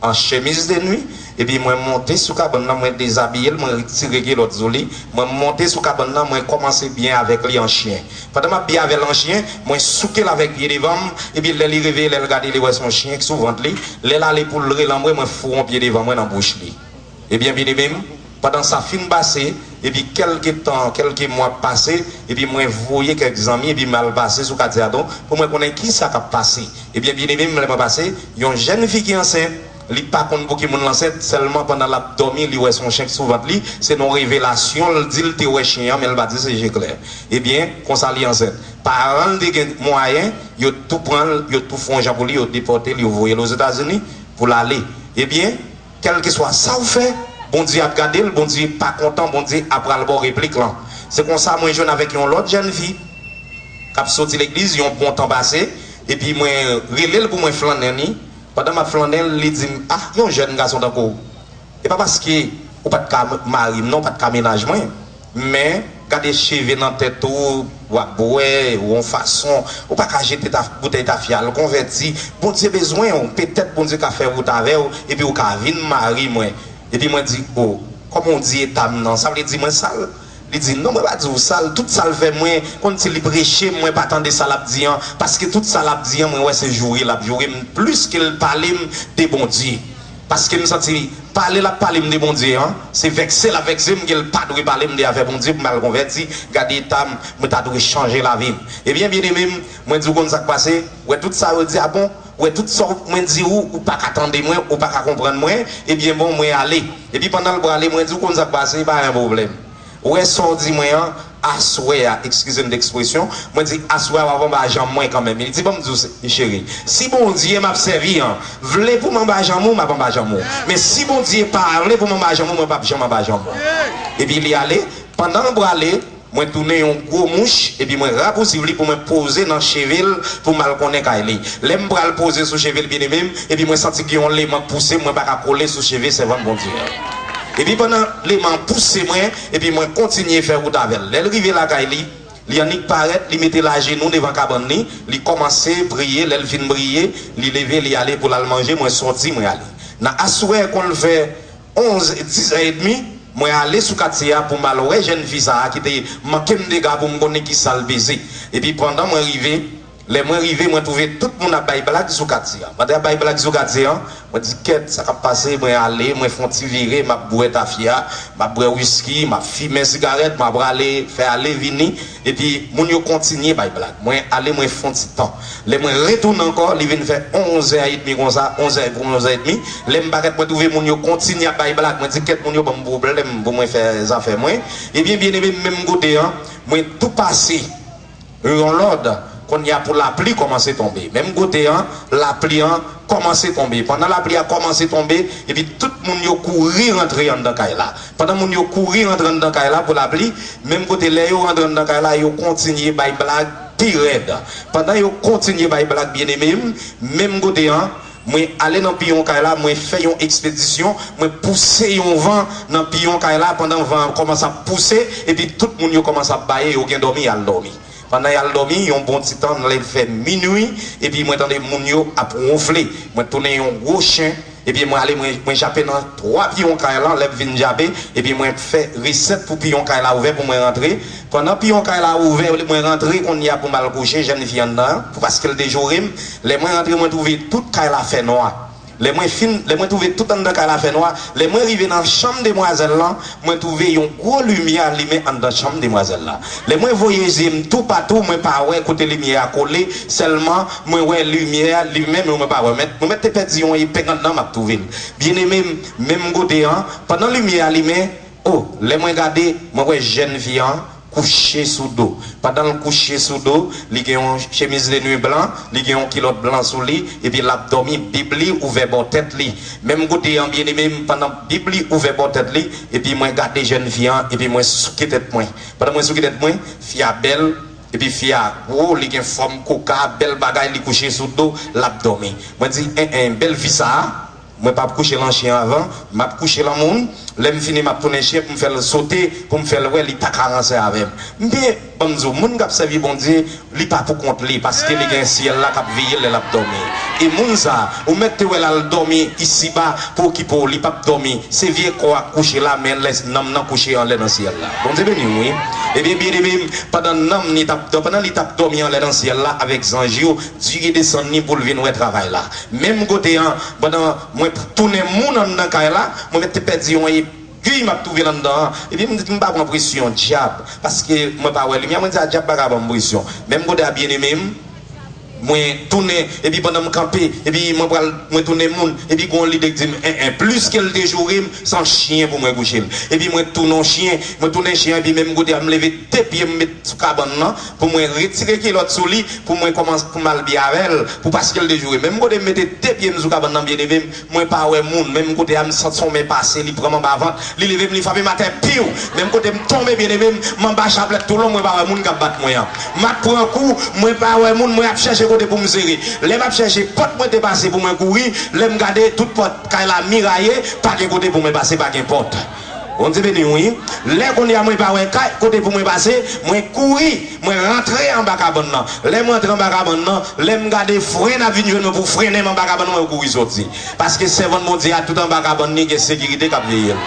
an chemiz de nwi, epi mwen monte sou kabann nan, mwen dezabiye l, mwen retire kilòt sou li, mwen monte sou kabann nan, mwen kòmanse byen avèk li an chen. Pandan m ap byen avè l an chen, mwen souke l avèk pye devan m, epi lè li reveye, lè l gade, li wè se yon chen k sou vant li. Lè l ale pou l relanbre, mwen foure yon pye devan mwen nan bouch li. Ebyen, byeneme m, Pandan sa fin pase, epi kèlke tan, kèlke mwa pase, epi mwen voye kèk zanmi, epi m al pase sou katye a tou, pou mwen konnen kisa k ap pase. Ebyen, byeneme m, lè mwen pase, yon jèn fi ki ansent, li pa konn pou ki moun l ansent, sèlman pandan l ap dòmi, li wè se yon chen k sou vant li, se nan yon revelasyon l di l te wè chen an, men l pa di se je klè. Ebyen, konsa li ansent. Paran l te gen mwayen, yo tou pran l, yo tou fè yon jan pou li, yo depòte l, yo voye l Ozetazini pou l ale. Ebyen, kèlkeswa sa w fè, Bondye ap gade l, Bondye pa kontan, Bondye ap pral ba w replik lan. Se konsa mwen jwenn avèk yon lòt jèn fi k ap soti legliz yon bon tan pase, epi mwen rele l pou mwen flannen li. Pandan m ap flannen l, li di m, "Ah, yon jèn gason tankou w. E pa paske ou pa t ka mari m non, ou pa t ka mennaj mwen, men gade cheve nan tèt ou, w ap bwè, ou yon fason, ou pa ka jete ta, boutèy tafya, al konvèti. Bondye bezwen w, petèt Bondye ka fè wout avè w, epi ou ka vin mari mwen." Epi mwen di, "O, kòman w di eta m nan? Sa vle di mwen sal?" Li di, "Non, mwen pa di w sal. Tout sa l fè mwen, kòmsi li preche m, mwen pa tande sa l ap di an. Paske tout sa l ap di an, mwen wè se joure l ap joure m plis ke l pale m de Bondye." Paske m santi pale l ap pale m de Bondye an, se vèkse l ap vèkse m ke l pa dwe pale m de afè Bondye pou m al konvèti. Gade eta m, mwen ta dwe chanje lavi m. Ebyen, byeneme m, mwen di w konn sa k pase, w wè tout sa yo di a bon, w wè tout sa mwen di ou, ou pa ka tande mwen, ou pa ka konprann mwen, ebyen bon, mwen ale. Epi pandan l prale, mwen di w konn sa k pase, pa gen pwoblèm. Ou wè sa w di mwen an, aswè a, eskize m de ekspresyon, mwen di, "Aswè a, w ap anba janm mwen kanmenm." Li di, "Ban m di w, se- cheri, si Bondye m ap sèvi an vle pou m anba janm ou, m ap anba janm ou. Men si Bondye pa vle pou m anba janm ou, mwen p ap janm anba janm ou." Epi li ale, pandan l prale, mwen tounen yon gwo mouch, epi mwen rapousiv li pou mwen poze nan cheve l, pou m al konnen kay li. Lè m pral poze sou cheve l, byeneme m, epi mwen santi gen yon leman k pouse m, mwen pa ka kole sou cheve sèvant Bondye an. Epi pandan leman an pouse mwen, epi mwen kontinye fè wout avè l. Lè l rive lakay li, li annik parèt, li mete l ajenou devan kabann li, li kòmanse priye, lè l fin priye, li leve, li ale pou l al manje, mwen sòti, mwen ale. Nan aswè, kon l fè onz, dis è edmi, mwen ale sou katye a pou m al wè jèn fi sa a ki te manke m dega pou m konnen kisa l peze. Epi pandan mwen rive, lè mwen rive, mwen twouve tout moun ap bay blag sou katye a. Pandan y ap bay blag sou katye a, mwen di, "Kèt, sa k ap pase?" Mwen ale, mwen fè yon ti vire, m ap bwè tafya, m ap bwè wiski, m ap fimen sigarèt, m ap ale, fè ale vini. Epi moun yo kontinye bay blag. Mwen ale, mwen fè yon ti tan. Lè mwen retounen ankò, li vin fè onz è edmi konsa, onz è pou onz è edmi. Lè m parèt, mwen twouve moun yo kontinye ap bay blag. Mwen di, "Kèt, moun yo ban m pwoblèm pou mwen fè zafè mwen." Ebyen, byeneme m, menm kote an, mwen tou pase yon lòd, kounye a pou lapli kòmanse tonbe. Menm kote an, lapli an kòmanse tonbe. Pandan lapli a kòmanse tonbe, epi tout moun yo kouri rantre anndan kay la. Pandan moun yo kouri rantre anndan kay la pou lapli, menm kote lè yo rantre anndan kay la, yo kontinye bay blag pi rèd. Pandan yo kontinye bay blag, byeneme m, menm kote an, mwen ale nan piyon kay la, mwen fè yon ekspedisyon, mwen pouse yon van nan piyon kay la, pandan van an kòmanse ap pouse, epi tout moun yo kòmanse ap baye, yo gen dòmi, y al dòmi. Pandan y al dòmi, yon bon ti tan, lè l fè minui, epi mwen tande moun yo ap wonfle. Mwen tounen yon gwo chen, epi mwen ale, mwen, mwen jape nan twa piyon kay lan, lè m vin jape, epi mwen fè resèt pou piyon kay la ouvè pou mwen rantre. Pandan piyon kay la ouvè, mwen rantre kounye a pou m al kouche, jèn fi anndan an, pou paske l te joure m. Lè mwen rantre, mwen twouve tout kay la fè nwa. Lè mwen fin, lè mwen twouve tout anndan kay la fè nwa, lè mwen rive nan chanm demwazèl lan, mwen twouve yon gwo limyè alimen anndan chanm demwazèl la. Lè mwen voye zye m toupatou, mwen pa wè kote limyè a kole, sèlman mwen wè limyè a limen, men mwen pa wè. Mwen mèt, mwen mèt te pèdi yon epeng anndan m ap twouve l. Byeneme m, menm kote an, pandan limyè a limen, o, lè mwen gade, mwen wè jèn fi an kouche sou do. Pandan l kouche sou do, li gen yon chemiz de nuit blan, li gen yon kilòt blan sou li, epi l ap dòmi, bib li ouvè bò tèt li. Menm kote an, byeneme m, pandan bib li ouvè bò tèt li, epi mwen gade jèn fi an, epi mwen souke tèt mwen. Pandan mwen souke tèt mwen, fi a bèl, epi fi a gwo, li gen fòm koka, bèl bagay, li kouche sou do, l ap dòmi. Mwen di, en, en, bèl fi sa a, mwen p ap kouche lan chen avan, m ap kouche lan moun. Lè m fini, m ap tounen chen pou m fè l sote, pou m fè l wè li pa ka ranse avè m. Men, ban m di w, moun k ap sèvi Bondye, li pa pou kont li, paske li gen syèl la k ap veye l lè l ap dòmi. E moun sa a, ou mèt te wè l al dòmi isiba pou okipe w, li p ap dòmi. Se vye kò a k kouche la, men lè nanm nan kouche anlè nan syèl la. Bondye beni w, wi. Ebyen, byeneme m, pandan nanm li t ap dò-, pandan li t ap dòmi anlè nan syèl la avèk zanj yo, Dye desann li pou l vin wè travay la. Menm kote an, pandan mwen tounen moun anndan kay la, mwen mèt te pèdi yon e-, Ki m ap twouve l anndan an? Epi m di, m pa pran presyon dyab, paske mwen pa wè limyè. Mwen di a dyab pa ka ban m presyon. Menm kote a, byeneme m, mwen tounen, epi pandan m kanpe, epi mwen pral, mwen tounen moun, epi gon lide k di m, en, en, plis ke l te joure m, se yon chyen pou mwen kouche l. Epi mwen tounen yon chyen, mwen tounen chyen, epi menm kote a, m leve de pye m met sou kabann nan, pou mwen retire kilòt sou li, pou mwen kòmanse, pou m al byen avè l, pou paske l te joure m. Menm kote m mete de pye m sou kabann nan, byeneme m, mwen pa wè moun, menm kote a m santi yon men pase, li pran m anba vant, li leve m, li frape m atè, piw! Menm kote m tonbe, byeneme m, m anba chaplèt tou lon, mwen pa wè moun k ap bat mwen an. M ap pran kou, mwen pa wè moun, mwen ap chèche kote pou m sere. Lè m ap chèche, pòt mwen te pase pou mwen kouri, lè m gade, tout pòt kay la miraye, pa gen kote pou mwen pase, pa gen pòt. Bondye beni w, wi. Lè kounye a mwen pa wè kay, kote pou mwen pase, mwen kouri, mwen rantre anba kabann nan. Lè mwen rantre anba kabann nan, lè m gade fren ap vin jwenn mwen pou frennen m anba kabann nan, mwen kouri soti. Paske sèvant Bondye a tout anba kabann li gen sekirite k ap veye l.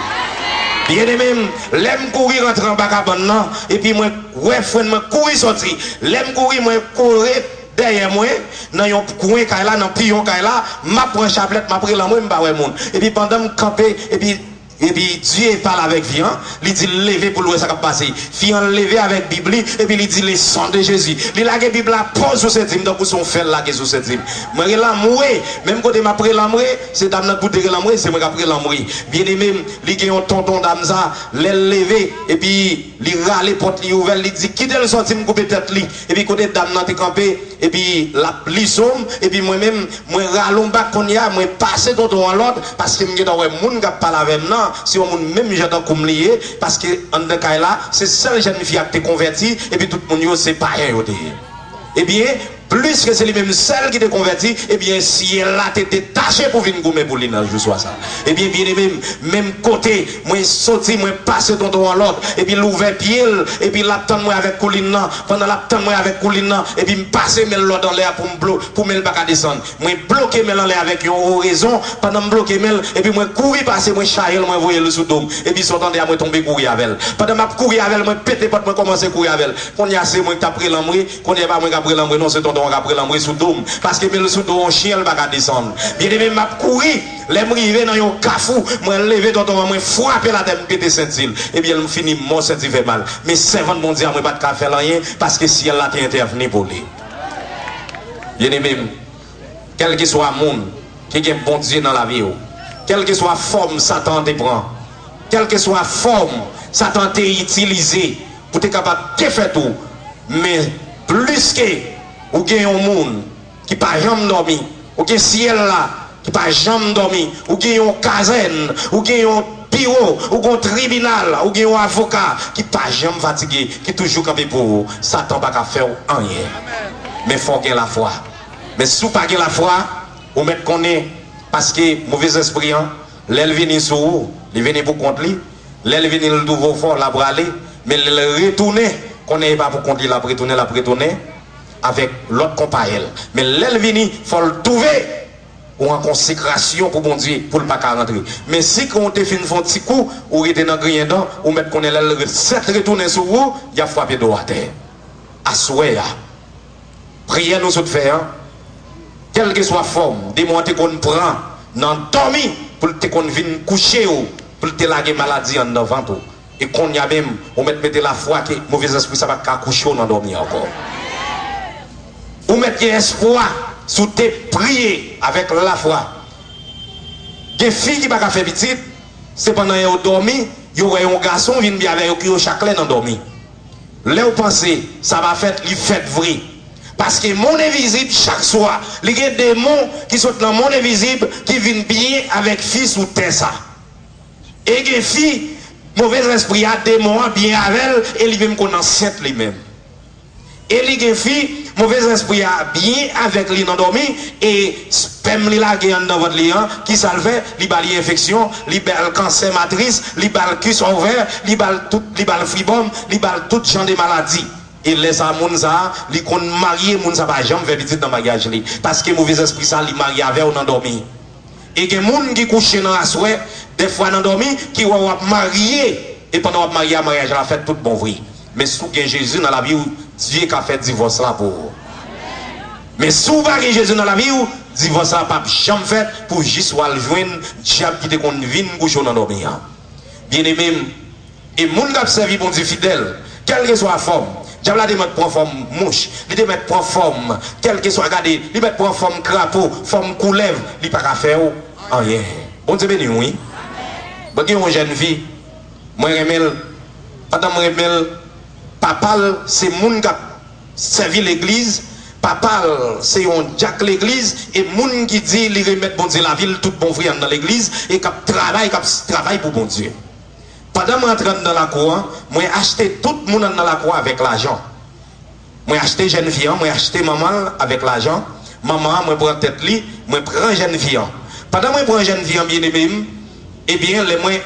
Byeneme m, lè m kouri rantre anba kabann nan, epi mwen wè fren mwen kouri soti. Lè m kouri, mwen kore dèyè mwen, nan yon kwen kay la, nan piyon kay la, m ap pran chaplèt, m ap rele anmwe, m pa wè moun. Epi pandan m kanpe, epi Epi Dye pale avèk fi an, li di l leve pou l wè sa k ap pase. Fi an leve avèk Bib li, epi li di, le sang de Jésus. Li lage Bib la pòz sou senti m, tankou se yon fè l lage sou senti m. Mwen rele anmwe, menm kote m ap rele anmwe, se dam nan k pou te rele anmwe, se mwen k ap rele anmwe. Byeneme m, li gen yon tonton dam sa, lè l leve, epi li rale pòt li ouvè l, li di, kite l sòti, m koupe tèt li. Epi kote dam nan te kanpe, epi l ap li sou m, epi mwen menm, mwen rale yon bak kounye a, mwen pase tonton an lòd, paske m gentan wè moun k ap pale avè m nan, se yon moun menm jan tankou m li ye, paske anndan kay la, se sèl jèn fi a k te konvèti, epi tout moun yo se payen yo te ye. Ebyen, pliske se li menm sèl ki te konvèti, ebyen, syèl la te detache pou vin goumen pou li nan jou swa sa. Ebyen, byeneme m, menm kote, mwen soti, mwen pase tonton an lòd, epi l ouvè pye l, epi l ap tann mwen avèk koulin nan. Pandan l ap tann mwen avèk koulin nan, epi m pase men l lòd anlè a pou m blo-, pou men l pa ka desann. Mwen bloke men l anlè avèk yon orezon, pandan m bloke men l, epi mwen kouri pase, mwen chaje l, mwen voye l sou do m. Epi sa w tande a, mwen tonbe kouri avè l. Pandan m ap kouri avè l, mwen pete pòt, mwen kòmanse kouri avè l. Kounye a, se mwen k t ap rele anmwe, kounye a, e pa mwen k ap rele anmwe non, se tonton an k ap rele anmwe sou do m. Paske men l sou do yon chyen, l pa ka desann. Byeneme, m ap kouri. Lè m rive nan yon kafou, mwen leve tonton an, mwen frape l atè, m pete senti l. Ebyen, m fini mò, senti fè mal. Men sèvant Bondye a, mwen pa t ka fè l anyen, paske syèl la te entèvni pou li. Byeneme m, kèlkeswa moun ki gen Bondye nan lavi w, kèlkeswa fòm Satan an te pran, kèlkeswa fòm Satan an te itilize pou te kapab defèt ou, men pliske ou gen yon moun ki pa janm dòmi, ou gen syèl la ki pa janm dòmi, ou gen yon kazèn, ou gen yon biwo, ou gen yon tribinal, ou gen yon avoka ki pa janm fatige, ki toujou kanpe pou ou, Satan pa ka fè w anyen. Men fò w gen lafwa. Men si w pa gen lafwa, ou mèt konnen, paske movèzespri an, lè l vini sou ou, li vini pou kont li. Lè l vini, l twouve w fò, l ap rale. Men lè l retounen, konnen e pa pou kont li l ap retounen, l ap retounen avèk lòt konpayèl. Men lè l vini, fò l twouve ou an konsekrasyon pou Bondye, pou l pa ka rantre. Men si ke w te fin fè yon ti kou, ou rete nan griyen dan, ou mèt konnen lè l re-, sèt retounen sou ou, y ap frape do w atè. Aswè a, priyè nou sot fè an, kèlkeswa fòm demon an te konn pran nan dòmi pou l te konn vin kouche w, pou l te lage maladi anndan vant ou. E kounye a menm, ou mèt mete lafwa ke movèzespri sa pa t ka kouche w nan dòmi ankò. Ou mèt gen espwa si w te priye avèk lafwa. Gen fi ki pa ka fè pitit, sepandan yo dòmi, yo wè yon gason vin byen avè yo, ki yo chak lè nan dòmi. Lè w panse sa pa fèt, li fèt vre. Paske monn envizib, chak swa, li gen demon ki sot nan monn envizib ki vin byen avèk fi sou tè sa. E gen fi, movèzespri a, demon an byen avè l, e li menm konn ansent li menm. E li gen fi, movèzespri a byen avèk li nan dòmi, e spèm li lage anndan vant li an, kisa l fè? Li ba li enfeksyon, li ba l kansè matris, li ba l kis ovè, li ba l tout, li ba l fibòm, li ba l tout jan de maladi. E lè sa, moun sa, li konn marye, moun sa pa janm fè pitit nan maryaj li. Paske movèzespri sa, li marye avè w nan dòmi. E gen moun ki kouche nan aswè, dèfwa nan dòmi, ki wè w ap marye, e pandan w ap marye a, maryaj la fèt tout bon vre. Men si w gen Jezi nan lavi w, Dye ka fè divòs la pou ou. Men si w pa gen Jezi nan lavi w, divòs la p ap janm fèt pou jis w al jwenn dyab ki te konn vin kouche w nan dòmi an. Byeneme m, e moun k ap sèvi Bondye fidèl, kèlkeswa fòm, dyab la te mèt pran fòm mouch, li te mèt pran fòm, kèlkeswa, gade, li mèt pran fòm krapo, fòm koulèv, li pa ka fè w anyen. Bondye beni w, wi. Mwen gen yon jèn fi, mwen renmen l. Pandan m renmen l, papa l se moun k ap sèvi legliz, papa l se yon dyak legliz, e moun ki di li remèt Bondye lavi l tout bon vre anndan legliz, e k ap travay, k ap travay pou Bondye. Pandan mwen antre anndan lakou an, mwen achte tout moun anndan lakou an avèk lajan. Mwen achte jèn fi an, mwen achte manman l avèk lajan. Manman an, mwen pran tèt li, mwen pran jèn fi an. Pandan mwen pran jèn fi an, byeneme m, ebyen, lè mwen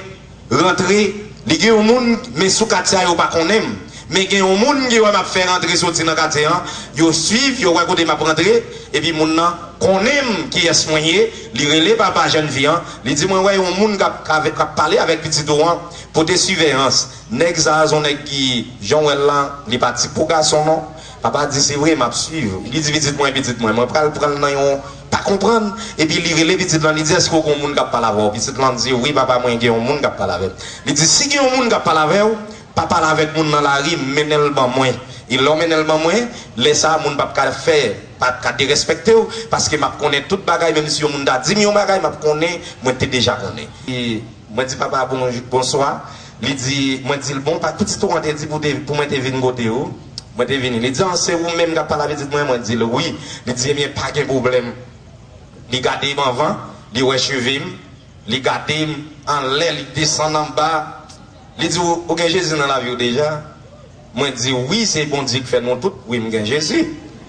rantre, li gen yon moun, men sou katye a yo pa konnen m. Men gen yon moun ki wè m ap fè rantre soti nan katye an, yo swiv, yo wè kote m ap rantre, epi moun nan konnen m kiyès mwen ye, li rele papa jèn fi an, li di mwen wè yon moun k ap, k ap pale avèk pitit ou an, pote siveyans. Nèg sa a se yon nèg ki, jan w wè l lan, li pa tip pou gason non. Papa di se vre, m ap swiv. Li di pitit mwen, pitit mwen, mwen pral pran l nan yon pa konprann. Epi li rele pitit lan, li di èske w gen yon moun k ap pale avè w? Pitit lan di wi papa, mwen gen yon moun k ap pale avè m. Li di si gen yon moun k ap pale avè w, pa pale avèk moun nan lari, mennen l ban mwen. E lè w mennen l ban mwen, lè sa a moun p ap ka fè, p ap ka derespèkte w, paske m ap konnen tout bagay, menm si yon moun ta di m yon bagay, m ap konnen, mwen te deja konnen. E mwen di papa bon, bonswa, li di, mwen di l bon, pa pitit ou an te di pou, te, pou mwen te vin kote ou, mwen te vini. Li di an se ou menm k ap pale a pitit mwen, mwen di l wi. Li di ebyen pa gen pwoblèm. Li gade m anvan, li wè cheve m, li gade m anlè, li desann anba. Li di ou, ou gen Jezi nan lavi w deja? Mwen di wi, se Bondye k fè nou tout. Wi, m gen Jezi.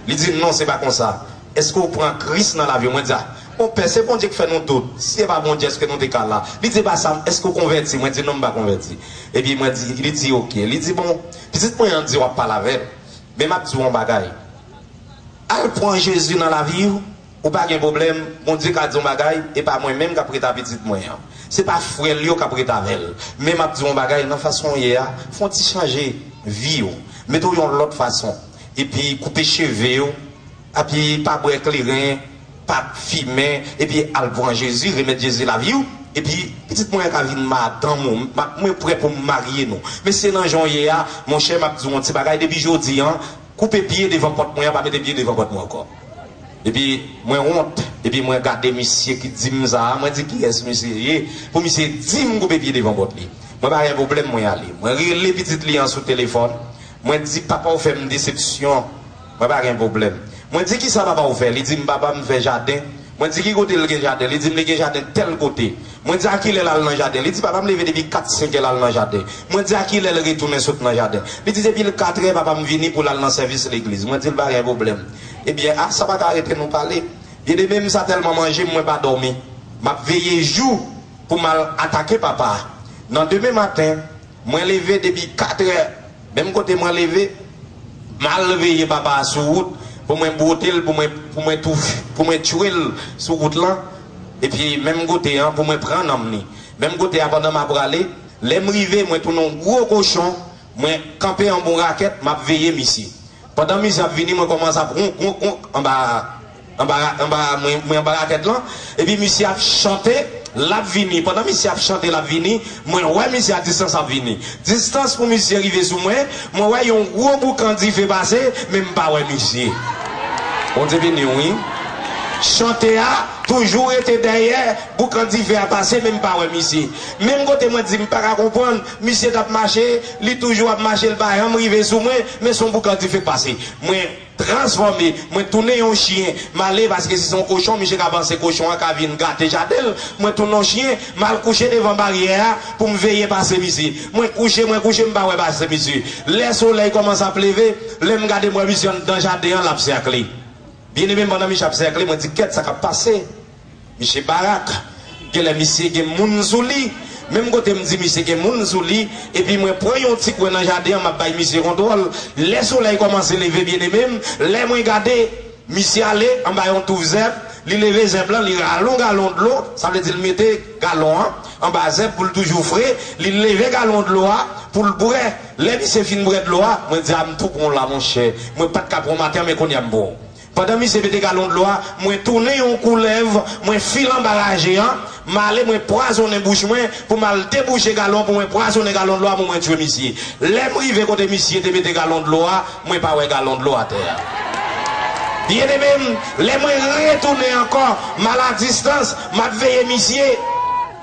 Li di non, se pa konsa. Èske w pran Kris nan lavi w? Mwen di a, monpè, se Bondye k fè nou tout. Si se pa Bondye, èske nou te ka la? Li di e pa sa, èske w konvèti? Mwen di non, m pa konvèti. Epi mwen di, li di oke. Li di bon, pitit mwen an di w ap pale avè l. Men m ap di w yon bagay. Al pran Jezi nan lavi w, ou pa gen pwoblèm, Bondye ka di yon bagay, e pa mwen menm k ap ret a pitit mwen an. Se pa frè l yo k ap ret avè l. Men m ap di w yon bagay, nan fason w ye a, fè yon ti chanje vi w. Mete w yon lòt fason. Epi koupe cheve w, epi pa bwè kleren, pa fimen, epi al pran Jezi, remèt Jezi lavi w. Epi pitit mwen an ka vin madanm ou, m ap, mwen prè pou m marye nou. Men se nan jan w ye a, monchè, m ap di w yon ti bagay, depi jodi an, koupe pye devan pòt mwen an, pa mete pye devan pòt mwen ankò. Epi mwen wont, epi mwen gade misye ki di m sa a, mwen di kiyès misye ye, pou misye di m koupe pye devan pòt li. Mwen pa gen pwoblèm, mwen ale. Mwen rele pitit li an sou telefòn, mwen di papa w fè m desepsyon, mwen pa gen pwoblèm. Mwen di kisa papa w fè, li di m papa m fè jaden. Mwen di ki kote l gen jaden, li di m li gen jaden tèl kote. Mwen di a kilè l al nan jaden, li di papa m leve depi kat senk è l al nan jaden. Mwen di a kilè l retounen sot nan jaden, li di depi l kat è papa m vini pou l al nan sèvis legliz. Mwen di l pa gen pwoblèm. Ebyen a sa pa ka rete nou pale. Byeneme m sa tèlman manje m mwen pa dòmi. M ap veye jou pou m al atake papa a. Nan demen maten, mwen leve depi kat è, menm kote mwen leve, m al veye papa a sou wout, pou mwen bwote l, pou mwen, pou mwen tou, pou mwen tchwe l sou wout lan, epi menm kote an, pou mwen pran nanm li. Menm kote a, pandan m ap prale, lè m rive, mwen tounen yon gwo kochon, mwen kanpe anba yon rakèt, m ap veye misye. Pandan misye ap vini, mwen kòmanse ap wonk, wonk, wonk anba, anba, anba, mwen, mwen anba rakèt lan. Epi misye ap chante, l ap vini. Pandan misye ap chante, l ap vini, mwen wè misye a distans ap vini. Distans pou misye rive sou mwen, mwen wè yon gwo boukan dife pase, men m pa wè misye. Bondye beni w, wi. Chante a toujou rete dèyè, boukan dife a pase, men m pa wè misye. Menm kote mwen di m pa ka konprann, misye t ap mache, li toujou ap mache, l pa janm rive sou mwen, men se yon boukan dife k pase. Mwen transfòme, mwen tounen yon chyen, m ale paske si se yon kochon, misye ka panse kochon an ka vin gate jaden l, mwen tounen yon chyen, m al kouche devan baryè a pou m veye pase misye. Mwen kouche, mwen kouche, m pa wè pase misye. Lè solèy kòmanse ap leve, lè m gade m wè misye anndan jaden an, l ap sèkle. Byeneme m, pandan misye ap sèkle, mwen di kèt sa k ap pase. Misye barak. Genlè misye gen moun sou li. Menm kote m di misye gen moun sou li, epi mwen pran yon ti kwen nan jaden an, m ap bay misye kontwòl. Lè solèy kòmanse leve, byeneme m, lè mwen gade, misye ale anba yon touf zèb, li leve zèb lan, li rale yon galon dlo, sa vle di l mete galon an anba zèb pou l toujou fre, li leve galon dlo a pou l bwè. Lè misye fin bwè dlo a, mwen di a m tou pran w la, monchè. Mwen pa t ka pran w maten an, men kounye a m pran w. Pandan misye mete galon dlo a, mwen tounen yon koulèv, mwen file anba raje an, M ale, mwen pwazonnen bouch mwen pou m al debouche galon, pou mwen pwazonnen galon dlo a, pou mwen tchwe misye. Lè m rive kote misye te mete galon dlo a, mwen pa wè galon dlo atè a. Byeneme m, lè mwen retounen ankò, m al a distans, m ap veye misye.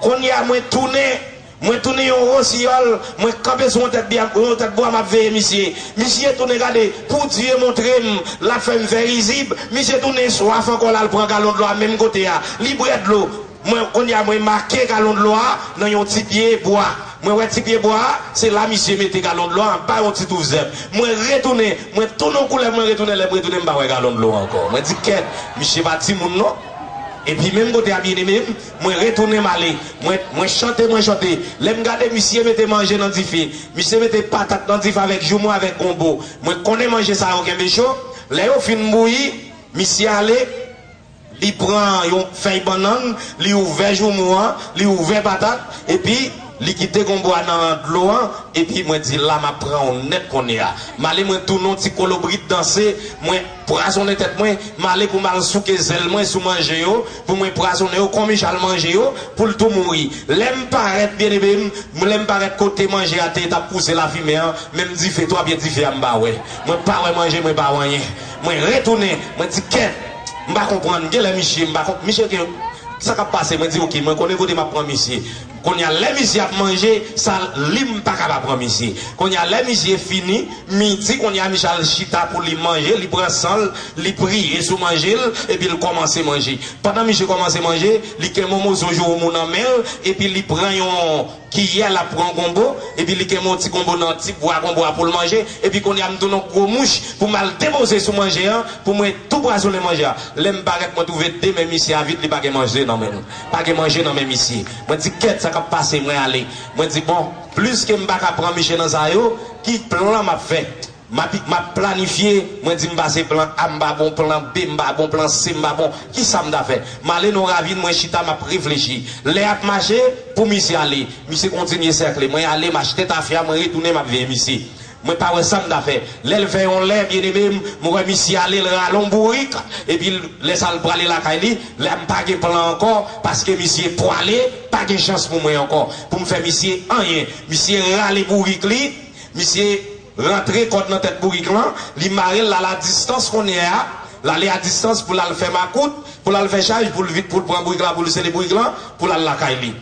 Kounye a mwen tounen, mwen tounen yon wosiyòl, mwen kanpe sou yon tèt bwa, yon tèt bwa, m ap veye misye. Misye tounen gade, pou Dye montre m, l ap fè m fè rizib. Misye tounen swaf ankò, l al pran galon dlo a menm kote a. Li bwè dlo. Mwen, kounye a, mwen make galon dlo a nan yon ti pye bwa. Mwen wè ti pye bwa a, se la misye mete galon dlo a anba yon ti touf zèb. Mwen retounen, mwen tounen yon koulèv, mwen retounen, lè m retounen, m pa wè galon dlo a ankò. Mwen di, kèt, misye pa timoun non. Epi menm kote a, byeneme m, mwen retounen m ale. Mwen, mwen chante, mwen chante. Lè m gade, misye mete manje nan dife. Misye mete patat nan dife avèk joumou, avèk gonbo. Mwen konnen manje sa yo kenbe cho. Lè yo fin bouyi, misye ale, li pran yon fèy bannann, li ouvè joumou an, li ouvè patat, epi li kite gonbo a nan dlo an, epi mwen di la m ap pran w nèt kounye a. M ale mwen tounen yon ti kolobrit danse, mwen pwazonnen tèt mwen, m ale pou m al souke zèl mwen sou manje yo, pou mwen pwazonnen yo, kon Michal manje yo, pou l tou mouri. Lè m parèt, byeneme m, lè m parèt kote manje a te, t ap pouse lafimen an, menm dife, twa pye dife a m pa wè. Mwen pa wè manje, mwen pa wè anyen. Mwen retounen, mwen di kèt, m pa konprann, genlè misye, m pa konp-, misye gen, sa k ap pase, mwen di oke, mwen konnen kote m ap pran misye. Kounye a, lè misye ap manje, sa li m pa ka pa pran misye. Kounye a, lè misye fini, midi, kounye a, misye al chita pou li manje, li pran san l, li priye sou manje l, epi l kòmanse manje. Pandan misye kòmanse manje, li kenbe yon moso joumou nan men l, epi li pran yon kiyè, l ap pran gonbo, epi li kenbe yon ti gonbo nan ti bwa gonbo a pou l manje, epi kounye a m tounen yon gwo mouch pou m al depoze sou manje an, pou mwen tou pwazonnen manje a. Lè m parèt, mwen twouve de men misye a vid, li pa gen manje nan men l. Pa gen manje nan men misye. Mwen di, kèt, sa k ap pase, mwen ale. Mwen di, bon, pliske m pa ka pran misye nan sa yo, ki plan m ap fè? M ap, m ap planifye, mwen di m pase plan A, m pa bon plan B, m pa bon plan C, m pa bon, kisa m ta fè? M ale nan yon ravin, mwen chita, m ap reflechi. Lè ap mache, pou misye ale. Misye kontinye sèkle. Mwen ale, m achte tafya, mwen retounen, m ap veye misye. Mwen pa wè sa m ta fè. Lè l fè yon lè, byeneme m, mwen wè misye ale, l rale yon bourik, epi l, lè sa l prale lakay li, la m pa gen plan ankò, paske misye pwale, pa gen chans pou mwen ankò, pou m fè misye anyen. Misye rale bourik li, misye rantre kòd nan tèt bourik lan, li mare l, l al a distans kounye a, l ale a distans pou l al fè makout, pou l al fè chaj, pou l vit, pou l pran bourik la, pou l sele bourik lan, pou l al lakay li.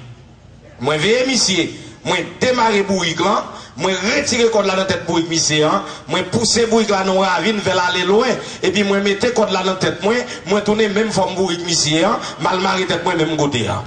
Mwen veye misye, mwen demare bourik lan, mwen retire kòd la nan tèt bourik misye an, mwen pouse bourik la nan yon ravin, fè l ale lwen, epi mwen mete kòd la nan tèt mwen, mwen tounen menm fòm bourik misye an, m al mare tèt mwen menm kote a.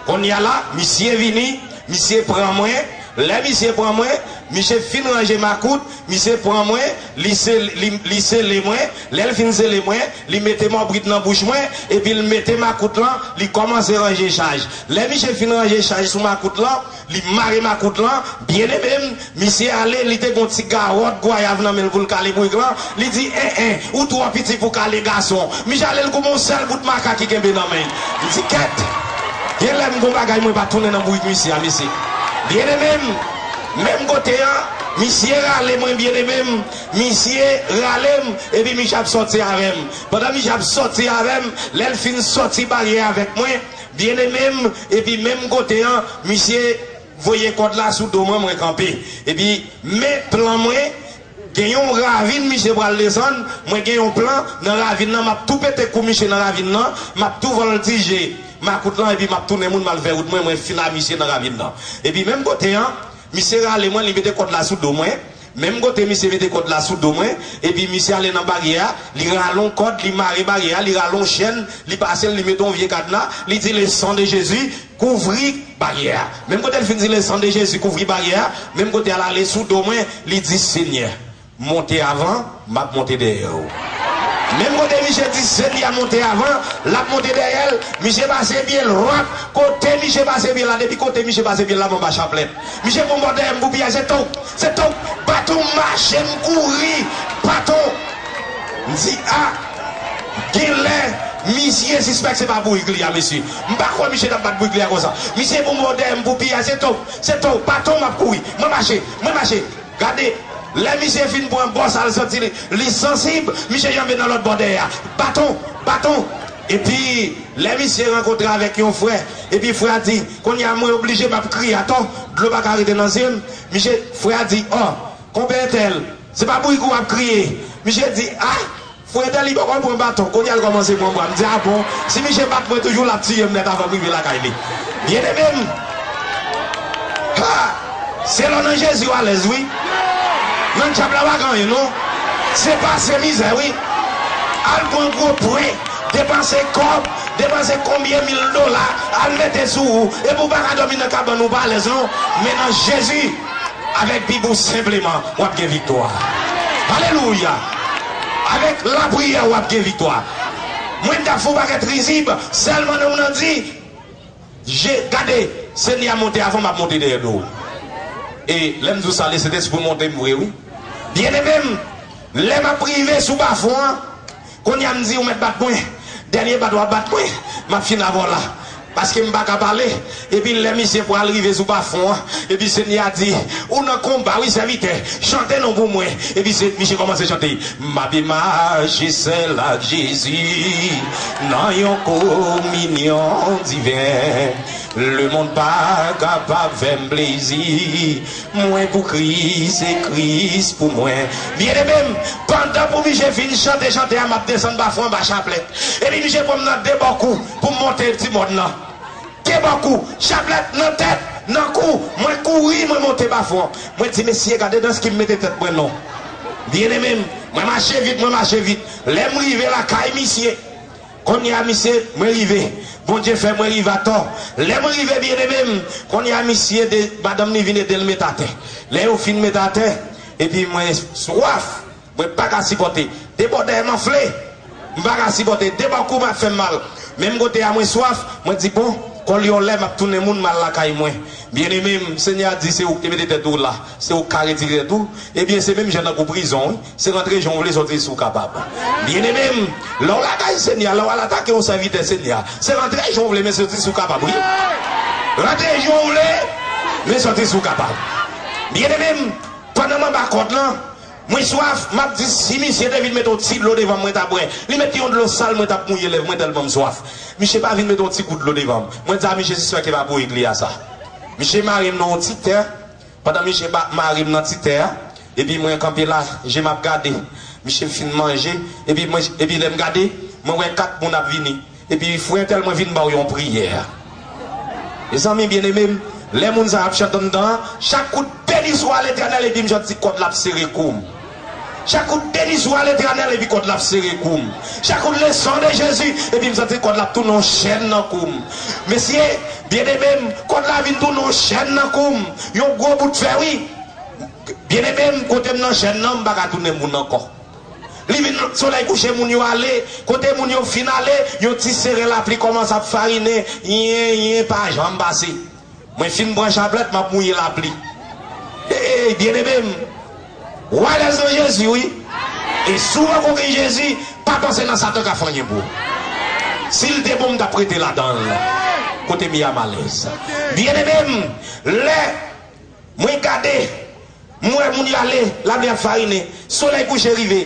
Kounye a la, misye vini, misye pran mwen. Lè misye pran mwen, misye fin ranje makout, misye pran mwen, li sel-, li, li sele mwen. Lè l fin sele mwen, li mete mòbrit nan bouch mwen, epi l mete makout lan, li kòmanse ranje chaj. Lè misye fin ranje chaj sou makout lan, li mare makout lan, byeneme m, misye ale, li te gon ti gawòt gwayav nan men l pou l kale bourik lan, li di, en, en, ou twò piti pou kale gason. Misye ale, l koupe yon sèl bout maka ki kenbe nan men l. M di, kèt! Genlè m gon bagay mwen pa tounen nan bourik misye a, mesye. Byeneme m, menm kote an, misye rale mwen, byeneme m, misye rale m, epi misye ap sòti avè m. Pandan misye ap sòti avè m, lè l fin sòti baryè avèk mwen, byeneme m, epi menm kote an, misye voye kòd la sou do mwen, mwen kanpe. Epi, men plan mwen, gen yon ravin misye pral desann, mwen gen yon plan nan ravin nan, m ap tou pete kou misye nan ravin nan, m ap tou vòltije makout lan, epi m ap tounen moun, m al fè wout mwen, mwen fin a misye nan ravin nan. Epi, menm kote an, misye rale mwen, li mete kòd la sou do mwen. Menm kote misye mete kòd la sou do mwen, epi misye ale nan baryè a, li rale yon kòd, li mare baryè a, li rale yon chèn, li pase l, li mete yon vye kadna, li di, le sang de Jésus, kouvri baryè a. Menm kote l fin di, le sang de Jésus, kouvri baryè a, menm kote a l ale sou do mwen, li di, Senyè, monte avan, m ap monte dèyè w. Menm kote misye di, Senyè, monte avan, l ap monte dèyè l, misye pase pye l, wap, kote misye pase pye l la, depi kote misye pase pye l la, m anba chaplèt. Misye pran bò dèyè m pou piyay, se tou, se tou, baton mache m kouri, baton. M di, a, genlè, misye sispèk se pa bourik li a, mesye. M pa kwè misye t ap bat bourik li a konsa. Misye pran bò dèyè m pou piyay, se tou, se tou, baton m ap kouri. Mwen mache, mwen mache. Gade, lè misye fin pran bò sa, l santi li, li sansib, misye janbe nan lòt bò dèyè a. Baton, baton. Epi, lè misye rankontre avèk yon frè, epi frè a di, kounye a mwen oblije m ap kriye atò, dlo pa ka rete nan zye m. Misye, frè a di, ò, konpè entèl, se pa bouykou w ap kriye. Misye di, a, frè entèl li poko pran baton, kounye a l kòmanse pran bwa. M di, a bon, si misye bat mwen toujou, l ap tiye m nèt avan m rive lakay li. Byeneme m, ha! Se lè w nan Jezi w alèz, wi. Nan dyab la pa gen anyen, non. Se pase mizè, wi. Al pran gwo pwen, depanse kòb, depanse konbyen mil dola, al mete sou ou, epi w pa ka dòmi nan kabann ou pa alèz, non. Men nan Jezi, avèk Bib ou senpleman, w ap gen viktwa. Alelouya! Avèk lapriyè, w ap gen viktwa. Mwen t ap fè yon pakèt rizib, sèlman nan moun nan di, Je, gade, Senyè a monte avan m ap monte dèyè do w. E lè m di w sa, Lesentespri monte m vre, wi. Byeneme m, lè m ap rive sou bafon an, kounye a m di, ou mèt bat mwen. Dènye bat w ap bat mwen, m ap fin avè w la. Paske m pa ka pale. Epi lè misye pral rive sou bafon an, epi Senyè a di, ou nan konba, wi, sèvitè. Chante non pou mwen. Epi se, misye kòmanse chante. M ap mache sèl ak Jezi nan yon kominyon diven. Lemonn pa kapab fè m plezi. Mwen pou Kris, se Kris pou mwen. Byeneme m, pandan pou misye fin chante chante a, m ap desann bafon anba chaplèt. Epi misye pran m nan de bò kou pou m monte ti mòn nan. De bò kou, chaplèt nan tèt, nan kou, mwen kouri, mwen monte bafon. Mwen di, mesye, gade dans ki m mete tèt mwen non. Byeneme m, mwen mache vit, mwen mache vit. Lè m rive lakay misye, kounye a misye, mwen rive. Bondye fè mwen rive atò. Lè mwen rive, byeneme m, kounye a misye, de, madanm li vin ede l met atè. Lè yo fin met atè, epi mwen swaf. Mwen pa ka sipòte. De bò dèyè m anfle. M pa ka sipòte. De bò kou m ap fè m mal. Menm kote a mwen swaf, mwen di, bon, kòl yon lè m ap tounen moun m al lakay mwen. Byeneme m, Senyè a di, se ou ki te mete tèt ou la. Se ou k ka retire tèt ou. Ebyen, se menm jan tankou prizon, wi. Se rantre jan w vle, sòti si w kapab. Byeneme m, lè w lakay Senyè a, lè w al atake yon sèvitè Senyè a, se rantre jan w vle, men sòti si w kapab, wi. Rantre jan w vle, men sòti si w kapab. Byeneme m, pandan m anba kòd lan, mwen swaf, m ap di, si misye te vin mete yon ti dlo devan m, mwen ta bwè. Li mete yon dlo sal, mwen t ap mouye lèv mwen tèlman m swaf. Misye pa vin mete yon ti gout dlo devan m. Mwen di a misye, sispèk e pa bourik li a sa. Misye mare m nan yon ti tè. Pandan misye ba, mare m nan ti tè a, epi mwen kanpe la, je m ap gade. Misye fin manje, epi mwen, epi lè m gade, mwen wè kat moun ap vini. Epi frè entèl mwen vin ba w yon priyè. Mezanmi byeneme m, lè moun sa ap chante anndan an, chak kout beni swa Letènèl epi m santi kòd la ap sere kou m. Chak kout beni swa Letènèl epi kòd la ap sere kou m. Chak kout le sang de Jésus epi m santi kòd la ap tounen yon chèn nan kou m. Mesye, byeneme m, kòd la vin tounen yon chèn nan kou m. Yon gwo bout fè wi. Byeneme m, kote m nan chèn nan, m pa ka tounen moun ankò. Li vin solèy kouche, moun yo ale. Kote moun yo fin ale, yon ti seren lapli kòmanse ap farinen. Yen, yen, pa janm pase. Mwen fin pran chaplèt, m ap mouye lapli. Ey, byeneme m, w alèz nan Jezi, wi. E si w poko gen Jezi, pa panse nan Satan ka fè anyen pou ou. Si l te bon, m t ap rete ladan l. Kote m ye a, m alèz. Byeneme m, lè mwen gade, m wè moun yo ale, lapli ap farinen, solèy kouche rive.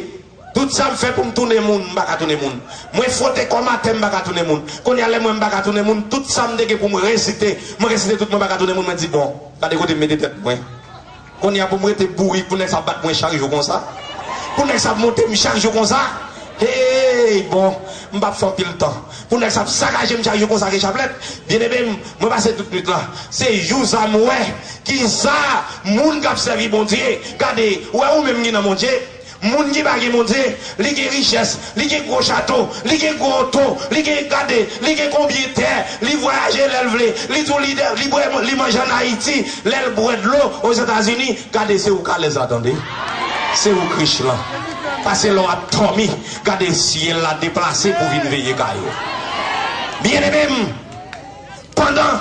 Tout sa m fè pou m tounen moun, m pa ka tounen moun. Mwen fwote kò m atè, m pa ka tounen moun. Kounye a, lè m wè m pa ka tounen moun, tout sa m te gen pou m resite, mwen resite tout, mwen pa ka tounen moun, mwen di, bon, gade kote m mete tèt mwen. Kounye a, pou m rete bourik, pou nèg sa ap bat mwen chak jou konsa. Pou nèg sa ap monte m chak jou konsa. Hey, bon, m p ap fè anpil tan. Pou nèg sa ap sakaje m chak jou konsa ke chaplèt. Byeneme m, mwen pase tout nwit la. Se jou sa m wè kisa moun k ap sèvi Bondye. Gade, ou wè ou menm ki nan Bondye. Moun ki pa gen Bondye, li gen richès, li gen gwo chato, li gen gwo oto, li gen, gade, li gen konbyen tè, li vwayaje lè l vle, li tou lidè, li bwè, li manje ann Ayiti, lè l bwè dlo Ozetazini, gade se ou k alèz la tande. Se ou k rich lan. Pase lè w ap dòmi, gade syèl la deplase pou vin veye kay ou. Byeneme m, pandan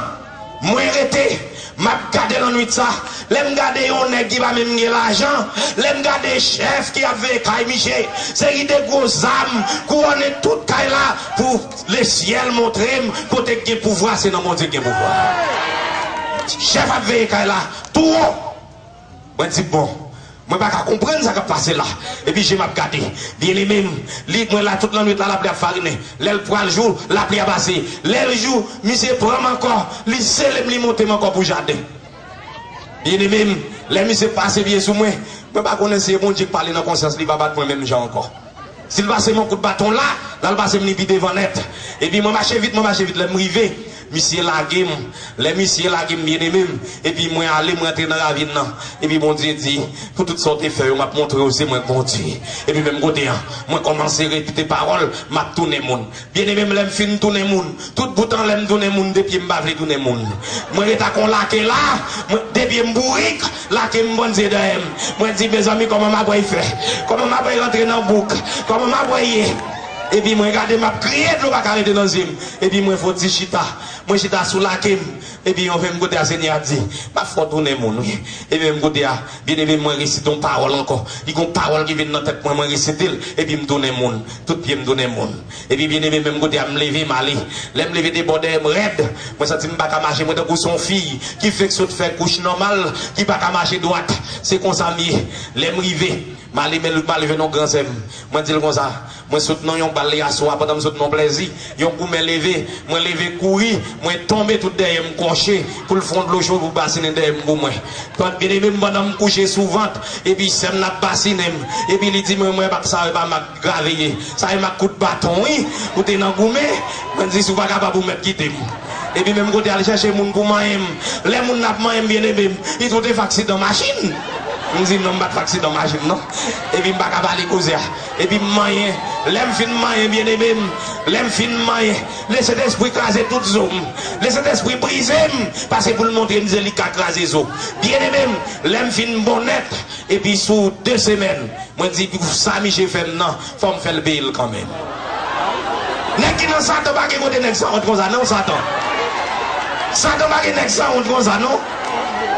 mwen rete, m ap gade lannwit sa, lè m gade yon nèg ki pa menm gen lajan, lè m gade chèf ki ap veye kay misye, seri de gwo zam, kouwone tout kay la, pou lesyèl montre m kote k gen pouvwa, se nan Bondye k gen pouvwa. Chèf ap veye kay la, tou wo. Mwen di, bon, Mwen pa ka konprann sa k ap pase la. Epi je m ap gade. Byeneme m, li, mwen la tout lannwit la, lapli ap farinen. Lè l pral jou, lapli a pase. Lè l jou, misye pran m ankò, li sele m, li monte m ankò pou jaden. Byeneme m, lè misye pase pye sou mwen, mwen pa konnen si e Bondye k pale nan konsyans li, pa bat mwen menm jan ankò. Si l pase m yon kout baton la, l al pase m li pi devan nèt. Epi mwen mache vit, mwen mache vit, lè m rive, misye lage m. Lè misye lage m, byeneme m, epi mwen ale, mwen antre nan ravin nan. Epi Bondye di, pou tout sa w te fè yo, m ap montre w se mwen k Bondye. Epi menm kote an, mwen kòmanse repete pawòl, m ap tounen moun. Byeneme m, lè m fin tounen moun, tout bout anlè m tounen moun, de pye m pa vle tounen moun. Mwen ret ak yon lake la, mwen, de pye m bourik, lake m bann zye dèyè m. Mwen di, mezanmi, kòman m ap fè? Kòman m ap rantre nan bouk? Kòman m ap ye? Epi mwen gade, m ap kriye, dlo pa ka rete nan zye m. Epi mwen fè yon ti chita. Mwen chita sou lake m. Epi yon menm kote a, Senyè a di, m ap fè w tounen moun, wi. Epi menm kote a, byeneme m, mwen resite yon pawòl ankò. Li gon pawòl ki vin nan tèt mwen, mwen resite l, epi m tounen moun. Tout pye m tounen moun. Epi byeneme, menm kote a, m leve, m ale. Lè m leve, de bò dèyè m rèd. Mwen santi m pa ka mache. Mwen tankou se yon fi ki fèk sot fè kouch nòmal, ki pa ka mache dwat. Se konsa m ye. Lè m rive, m ale, men m ale jwenn yon gran sè m. Mwen di l konsa, mwen sot nan yon bal yè aswè a, pandan m sot nan yon plèzi, yon goumen leve, mwen leve kouri, mwen tonbe tout dèyè m kòche, pou l fè yon dlo cho pou basinen dèyè m pou mwen. Pandan, byeneme m, pandan m kouche sou vant, epi sè m nan ap basinen m, epi li di mwen, mwen pa sa, e pa m ak grave ye. Sa e m ak kout baton, wi. Ou te nan goumen, mwen di, si w pa kapab, ou mèt kite m. Epi menm kote al chèche moun pou manyen m. Lè moun nan ap manyen m, byeneme m, li tou te fè aksidan machin. M di, non, m pa t fè aksidan machin, non. Epi m pa ka pale koze a. Epi m manyen. Lè m fin manyen, byeneme m, lè m fin manyen, Lesentespri kraze tout zo m. Lesentespri brize m, pase pou l montre m se li k ka kraze zo. Byeneme m, lè m fin bon nèt, epi sou de semèn, mwen di, pou sa misye fè m nan, fò m fè l peye l kanmenm. Nèg ki nan Satan pa gen kote nèg sanwont konsa, non, Satan. Satan pa gen nèg sanwont konsa, non.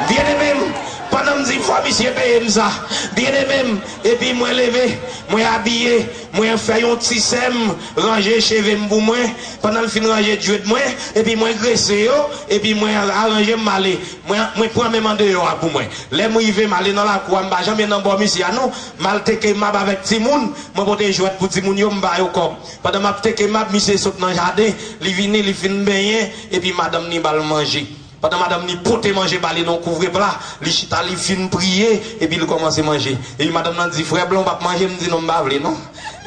Byeneme m, pandan m di, fò misye peye m sa. Byeneme m, epi mwen leve, mwen abiye, mwen fè yon ti sè m, ranje cheve m pou mwen, pandan l fin ranje dread mwen, epi mwen grese yo, epi mwen aranje m, m ale. Mwen, mwen pran menm andeyò a pou mwen. Lè m rive, m ale nan lakou a, m pa janm ye nan bò misye a, non. M al teke mab avèk timoun, mwen pote jwèt pou timoun yo, m ba yo kòb. Pandan m ap teke mab, misye sot nan jaden, li vini, li fin benyen, epi madanm ni ba l manje. Pandan madanm ni pote manje ba li nan yon kouvre pla, li chita, li fin priye, epi li kòmanse manje. Epi madanm nan di, "Frè Blan, w p ap manje?" M di, "Non, m pa vle, non."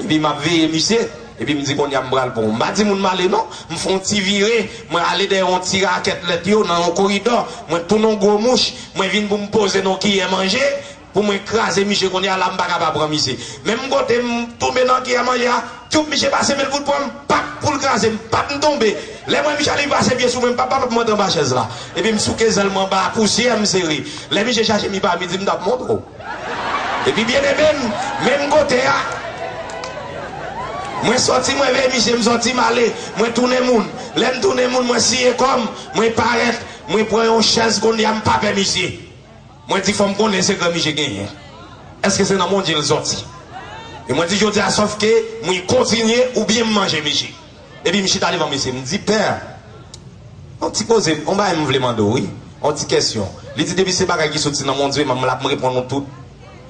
Epi m ap veye misye. Epi m di, "Kounye a m pral pran w." M pa di moun m ale, non. M fè yon ti vire, mwen ale dèyè yon ti rakèt lèt yo nan yon koridò. Mwen tounen yon gwo mouch, mwen vin pou m poze nan yon kiyè manje, pou mwen kraze misye. Kounye a la, m pa ka pa pran misye. Menm kote m tonbe nan kiyè manje a, tyoup, misye pase men l pou l pran m, pap, pou l kraze m, pap, m tonbe. Lè m wè misye ale, li pase pye sou mwen, m pap, pap, m antre anba chèz la. Epi m souke zèl mwen anba pousyè, m sere. Lè misye chache m, li pa midi, m t ap montre w. Epi byeneme m, menm kote a, mwen sòti, mwen veye misye, m sòti, m ale, mwen tounen moun. Lè m tounen moun, mwen siye kò m, mwen parèt, mwen pran yon chèz, kounye a m pa pè misye. Mwen di, "Fò m konnen sekrè misye genyen. Èske se nan Bondye l sòti?" E mwen di, "Jodi a, sòf ke mwen kontinye oubyen m manje misye." Epi m chita devan misye, m di, "Pè, yon ti koze, yon bagay m vle mande w, wi. Yon ti kèsyon." Li di, "Depi se bagay ki soti nan Bondye, m ap reponn ou tout."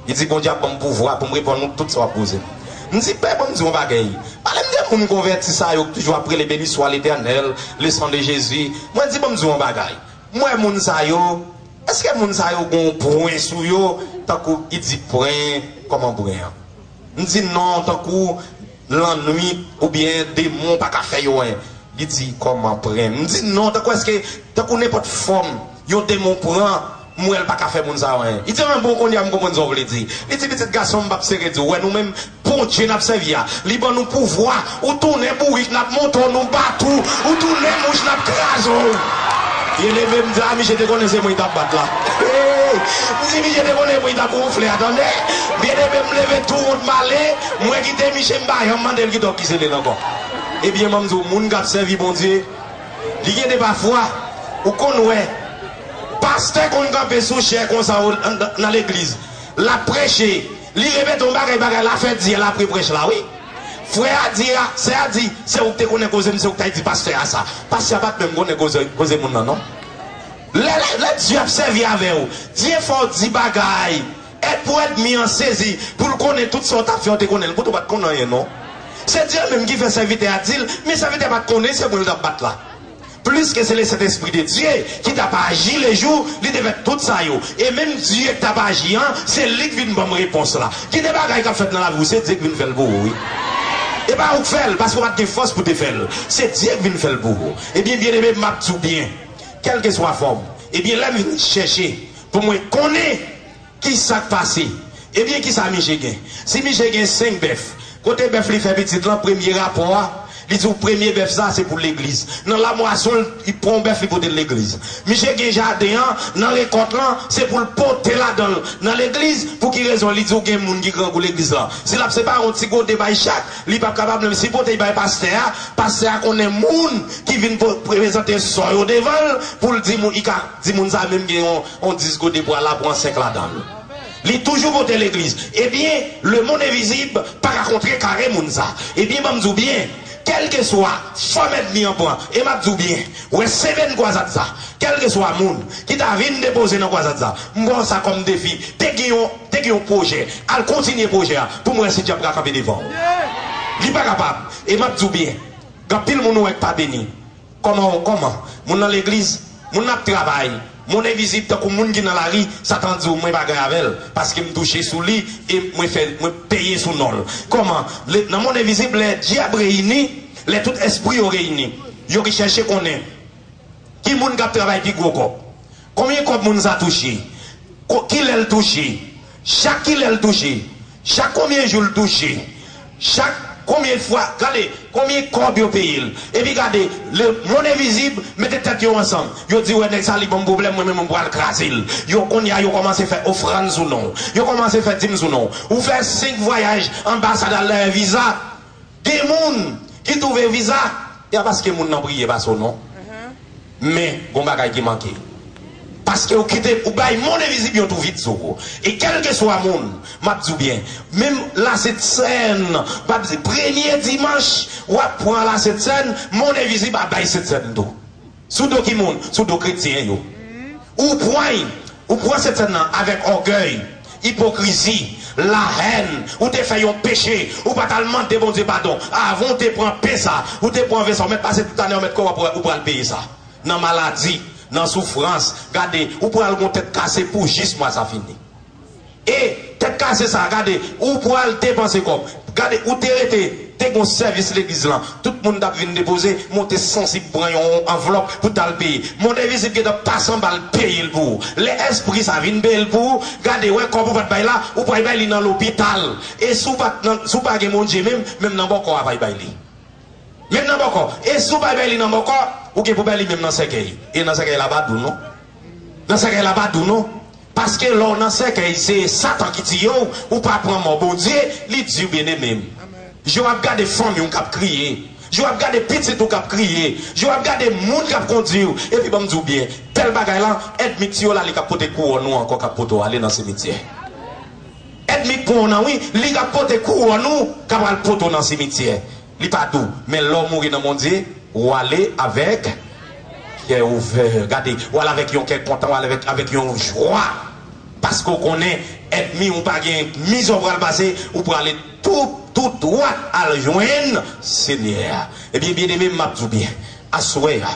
Li di, "Bondye ap ban m pouvwa pou m reponn ou tout sa w ap poze m." M di, "Pè, ban m di w yon bagay. Pale m de moun konvèti sa yo ki toujou ap rele béni soit l'Éternel, le sang de Jésus." Mwen di, "Ban m di w yon bagay. M wè moun sa yo, èske moun sa yo gon pwen sou yo, tankou, i di pwen, kòman pwen an?" M di, "Non, tankou lannwit oubyen demon pa ka fè yo anyen." Li di, "Kòman pwen?" M di, "Non, tankou èske, tankou nenpòt fòm yon demon pran, m wè l pa ka fè moun sa yo anyen." Li di, "Anben bon, kounye a m konprann sa w vle di." Li di, "Pitit gason m, m p ap sere di w, wè nou menm, Bondye n ap sèvi a, li ban nou pouvwa, ou tounen bourik, n ap monte w, nou bat ou, ou tounen mouch, n ap kraze w." Byeneme m di, "A, misye te konnen se mwen li t ap bat la." Hey! M di, "Misye te konnen mwen li t ap wonfle a, tande." Byeneme m leve tou wont m ale, mwen kite misye, m pa janm mande l kite w ki sele l ankò. Ebyen, ban m di w, moun k ap sèvi Bondye, li gen de pafwa, ou konn wè, pastè konn kanpe sou chè konsa nan legliz, l ap preche, li repete yon bagay, bagay la fè dyèl apre prèch la, wi. Frè a di a, sè a di, "Se ou k te konnen koze m, se ou k t al di pastè a sa." Pastè a pa t menm konnen koze, koze moun nan, non. Lè, lè, lè Dye ap sèvi avè w, Dye fè w di bagay Èd pou èdmi an sezi, pou l konnen tout sa w t ap fè, w te konnen l, poutan w pa t konn anyen non. Se Dye menm ki fè sèvitè a di l, men sèvitè a pa t konnen se mwen l t ap bat la. Pliske se Lesentespri de Dye ki t ap aji lejou, li te fè tout sa yo. E menm Dye k t ap aji an, se li k vin ban m repons la. Gen de bagay k ap fèt nan lavi w, se Dye k vin fè l pou ou, wi. E pa ou k fè l, paske w pa t gen fòs pou te fè l. Se Dye k vin fè l pou ou. Ebyen, byeneme, m ap di w byen, kèlkeswa fòm, ebyen, lè m vin chèche pou mwen konnen ki sa k pase, ebyen, ki sa miche gen? Si miche gen senk bèf, kote bèf li fè pitit lan, premye rapò a, li di w premye bèf sa se pou legliz. Nan lamwason, li pran yon bèf, li pote l legliz. Miche gen jaden an, nan rekòt lan, se pou l pote ladan l nan legliz. Pou ki rezon? Li di w gen moun ki grangou legliz lan. Si l ap separe yon ti gode bay chak, li p ap kapab menm sipote l bay pastè a. Pastè a konnen moun ki vin po-, prezante sò yo devan l, pou l di moun, li ka di moun sa menm gen yon, yon dis gode pwa la, pran senk ladan l. Li toujou pote legliz. Ebyen, lemonn envizib pa ka kontrekare moun sa. Ebyen, ban m di w byen, kèlkeswa fòm ènmi an pran, e m ap di w byen, wè semèn kwazad sa, kèlkeswa moun ki ta vin depoze nan kwazad sa, m pran sa kòm defi. Te gen yon, te gen yon pwojè, al kontinye pwojè a, pou m wè si dyab ka kanpe devan w. Li pa kapab. E m ap di w byen, gen anpil moun ou wè k pa beni. Kòman, kòman? Moun nan legliz, moun nan ap travay, monn envizib tankou moun ki nan lari, Satan di w, mwen pa gen avè l, paske m touche sou li, e mwen fè, mwen peye sou non l. Kòman? Le, nan monn envizib, lè dyab reyini, lè tout espri yo reyini, yo ki chèche konnen ki moun k ap travay pi gwo kòb. Konbyen kòb moun sa touche? Ko-, kilè l touche? Chak kilè l touche? Chak konbyen jou l touche? Chak konbyen fwa? Gade, konbyen kòb yo peye l? Epi gade, lemonn envizib mete tèt yo ansanm. Yo di, wè, nèg sa, li ban m pwoblèm, mwen menm, mwen pral kraze l. Yo, kounye a, yo kòmanse fè ofrann sou non w. Yo kòmanse fè dim sou non w. Ou fè senk vwayaj anbasad al dèyè viza. Gen moun ki twouve viza, e a paske moun nan priye pase w non. Men, gon bagay ki manke. Paske ou kite, ou bay monn envizib yon tou vit sou ou. E kèlkeswa moun, m ap di w byen, menm Lasentsèn, m ap di, premye dimanch, w ap pran Lasentsèn, monn envizib ap bay Sentsèn tou. Sou do ki moun? Sou do kretyen yo. Ou pran, ou pran Sentsèn nan avèk ògèy, ipokrizi, lahèn, ou te fè yon peche, ou pa t al mande Bondye padon. Avan w te pran pen sa, ou te pran ven sa, ou mèt pase tout ane, ou mèt kòman ou pral peye sa. Nan maladi, nan soufrans, gade, ou pral gon tèt kase pou jis mwa sa fini. E tèt kase sa, gade, ou pral depanse kòb. Gade, ou te rete, te gon sèvis legliz lan. Tout moun t ap vin depoze, monte sansib pran yon anvlòp pou t al peye. Monn envizib gentan pase anba l peye l pou ou. Lè espri sa vin peye l pou ou, gade, wè kòb ou pa t bay la, ou pral bay li nan lopital. E si w pa t nan, si w pa gen Bondye menm, menm nan bòkò a pral bay li. Menm nan bòkò. E si w pa bay li nan bòkò, ou gen pou bay li menm nan sèkèy. E nan sèkèy la pa dou non. Nan sèkèy la pa dou non. Paske lè w nan sèkèy, se Satan ki tiye w, ou pa pran mò Bondye, li di w, byeneme m. Je w ap gade fanmi w k ap kriye. Je w ap gade pitit ou k ap kriye. Je w ap gade moun k ap kondui w. Epi ban m di w byen, bèl bagay la, ènmi tiye w la, li k ap pote kouwòn ou ankò, k ap pote w ale nan simityè. Ènmi k pran w nan, wi, li k ap pote kouwòn ou, k ap al pote w nan simityè. Li pa dou, men lè w mouri nan Bondye, ou ale avèk kè ouvè. Gade, ou ale avèk yon kè kontan, ou ale avèk, avèk yon jwa. Paske w konnen, ènmi ou pa gen mizè w pral pase, ou prale tou, tou dwat al jwenn Senyè a. Ebyen, byeneme, m ap di w byen, aswè a,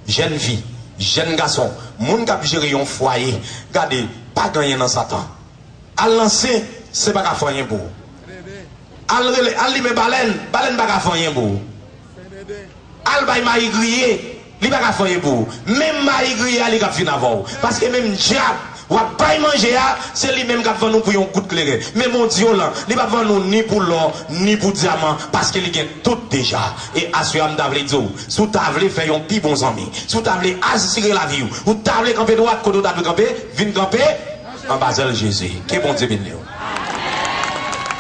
jèn fi, jèn gason, moun k ap jere yon fwaye, gade, pa gen anyen nan Satan. Al nan sen, sen pa ka fè anyen pou ou. Al rele, al limen balèn, balèn pa ka fè anyen pou ou. Al bay mayi griye, li pa ka fè anyen pou ou. Menm mayi griye a, li k ap fin avè w. Paske menm dyab w ap bay manje a, se li menm k ap vann ou pou yon gout kleren. Men Bondye w lan, li p ap vann ou ni pou lò, ni pou dyaman, paske li gen tout deja. E aswè a, m ta vle di w, si w ta vle fè yon pi bon zanmi, si w ta vle asire lavi w, ou ta vle kanpe dwat kote w ta dwe kanpe, vin kanpe anba zèl Jezi. Ke Bondye beni w.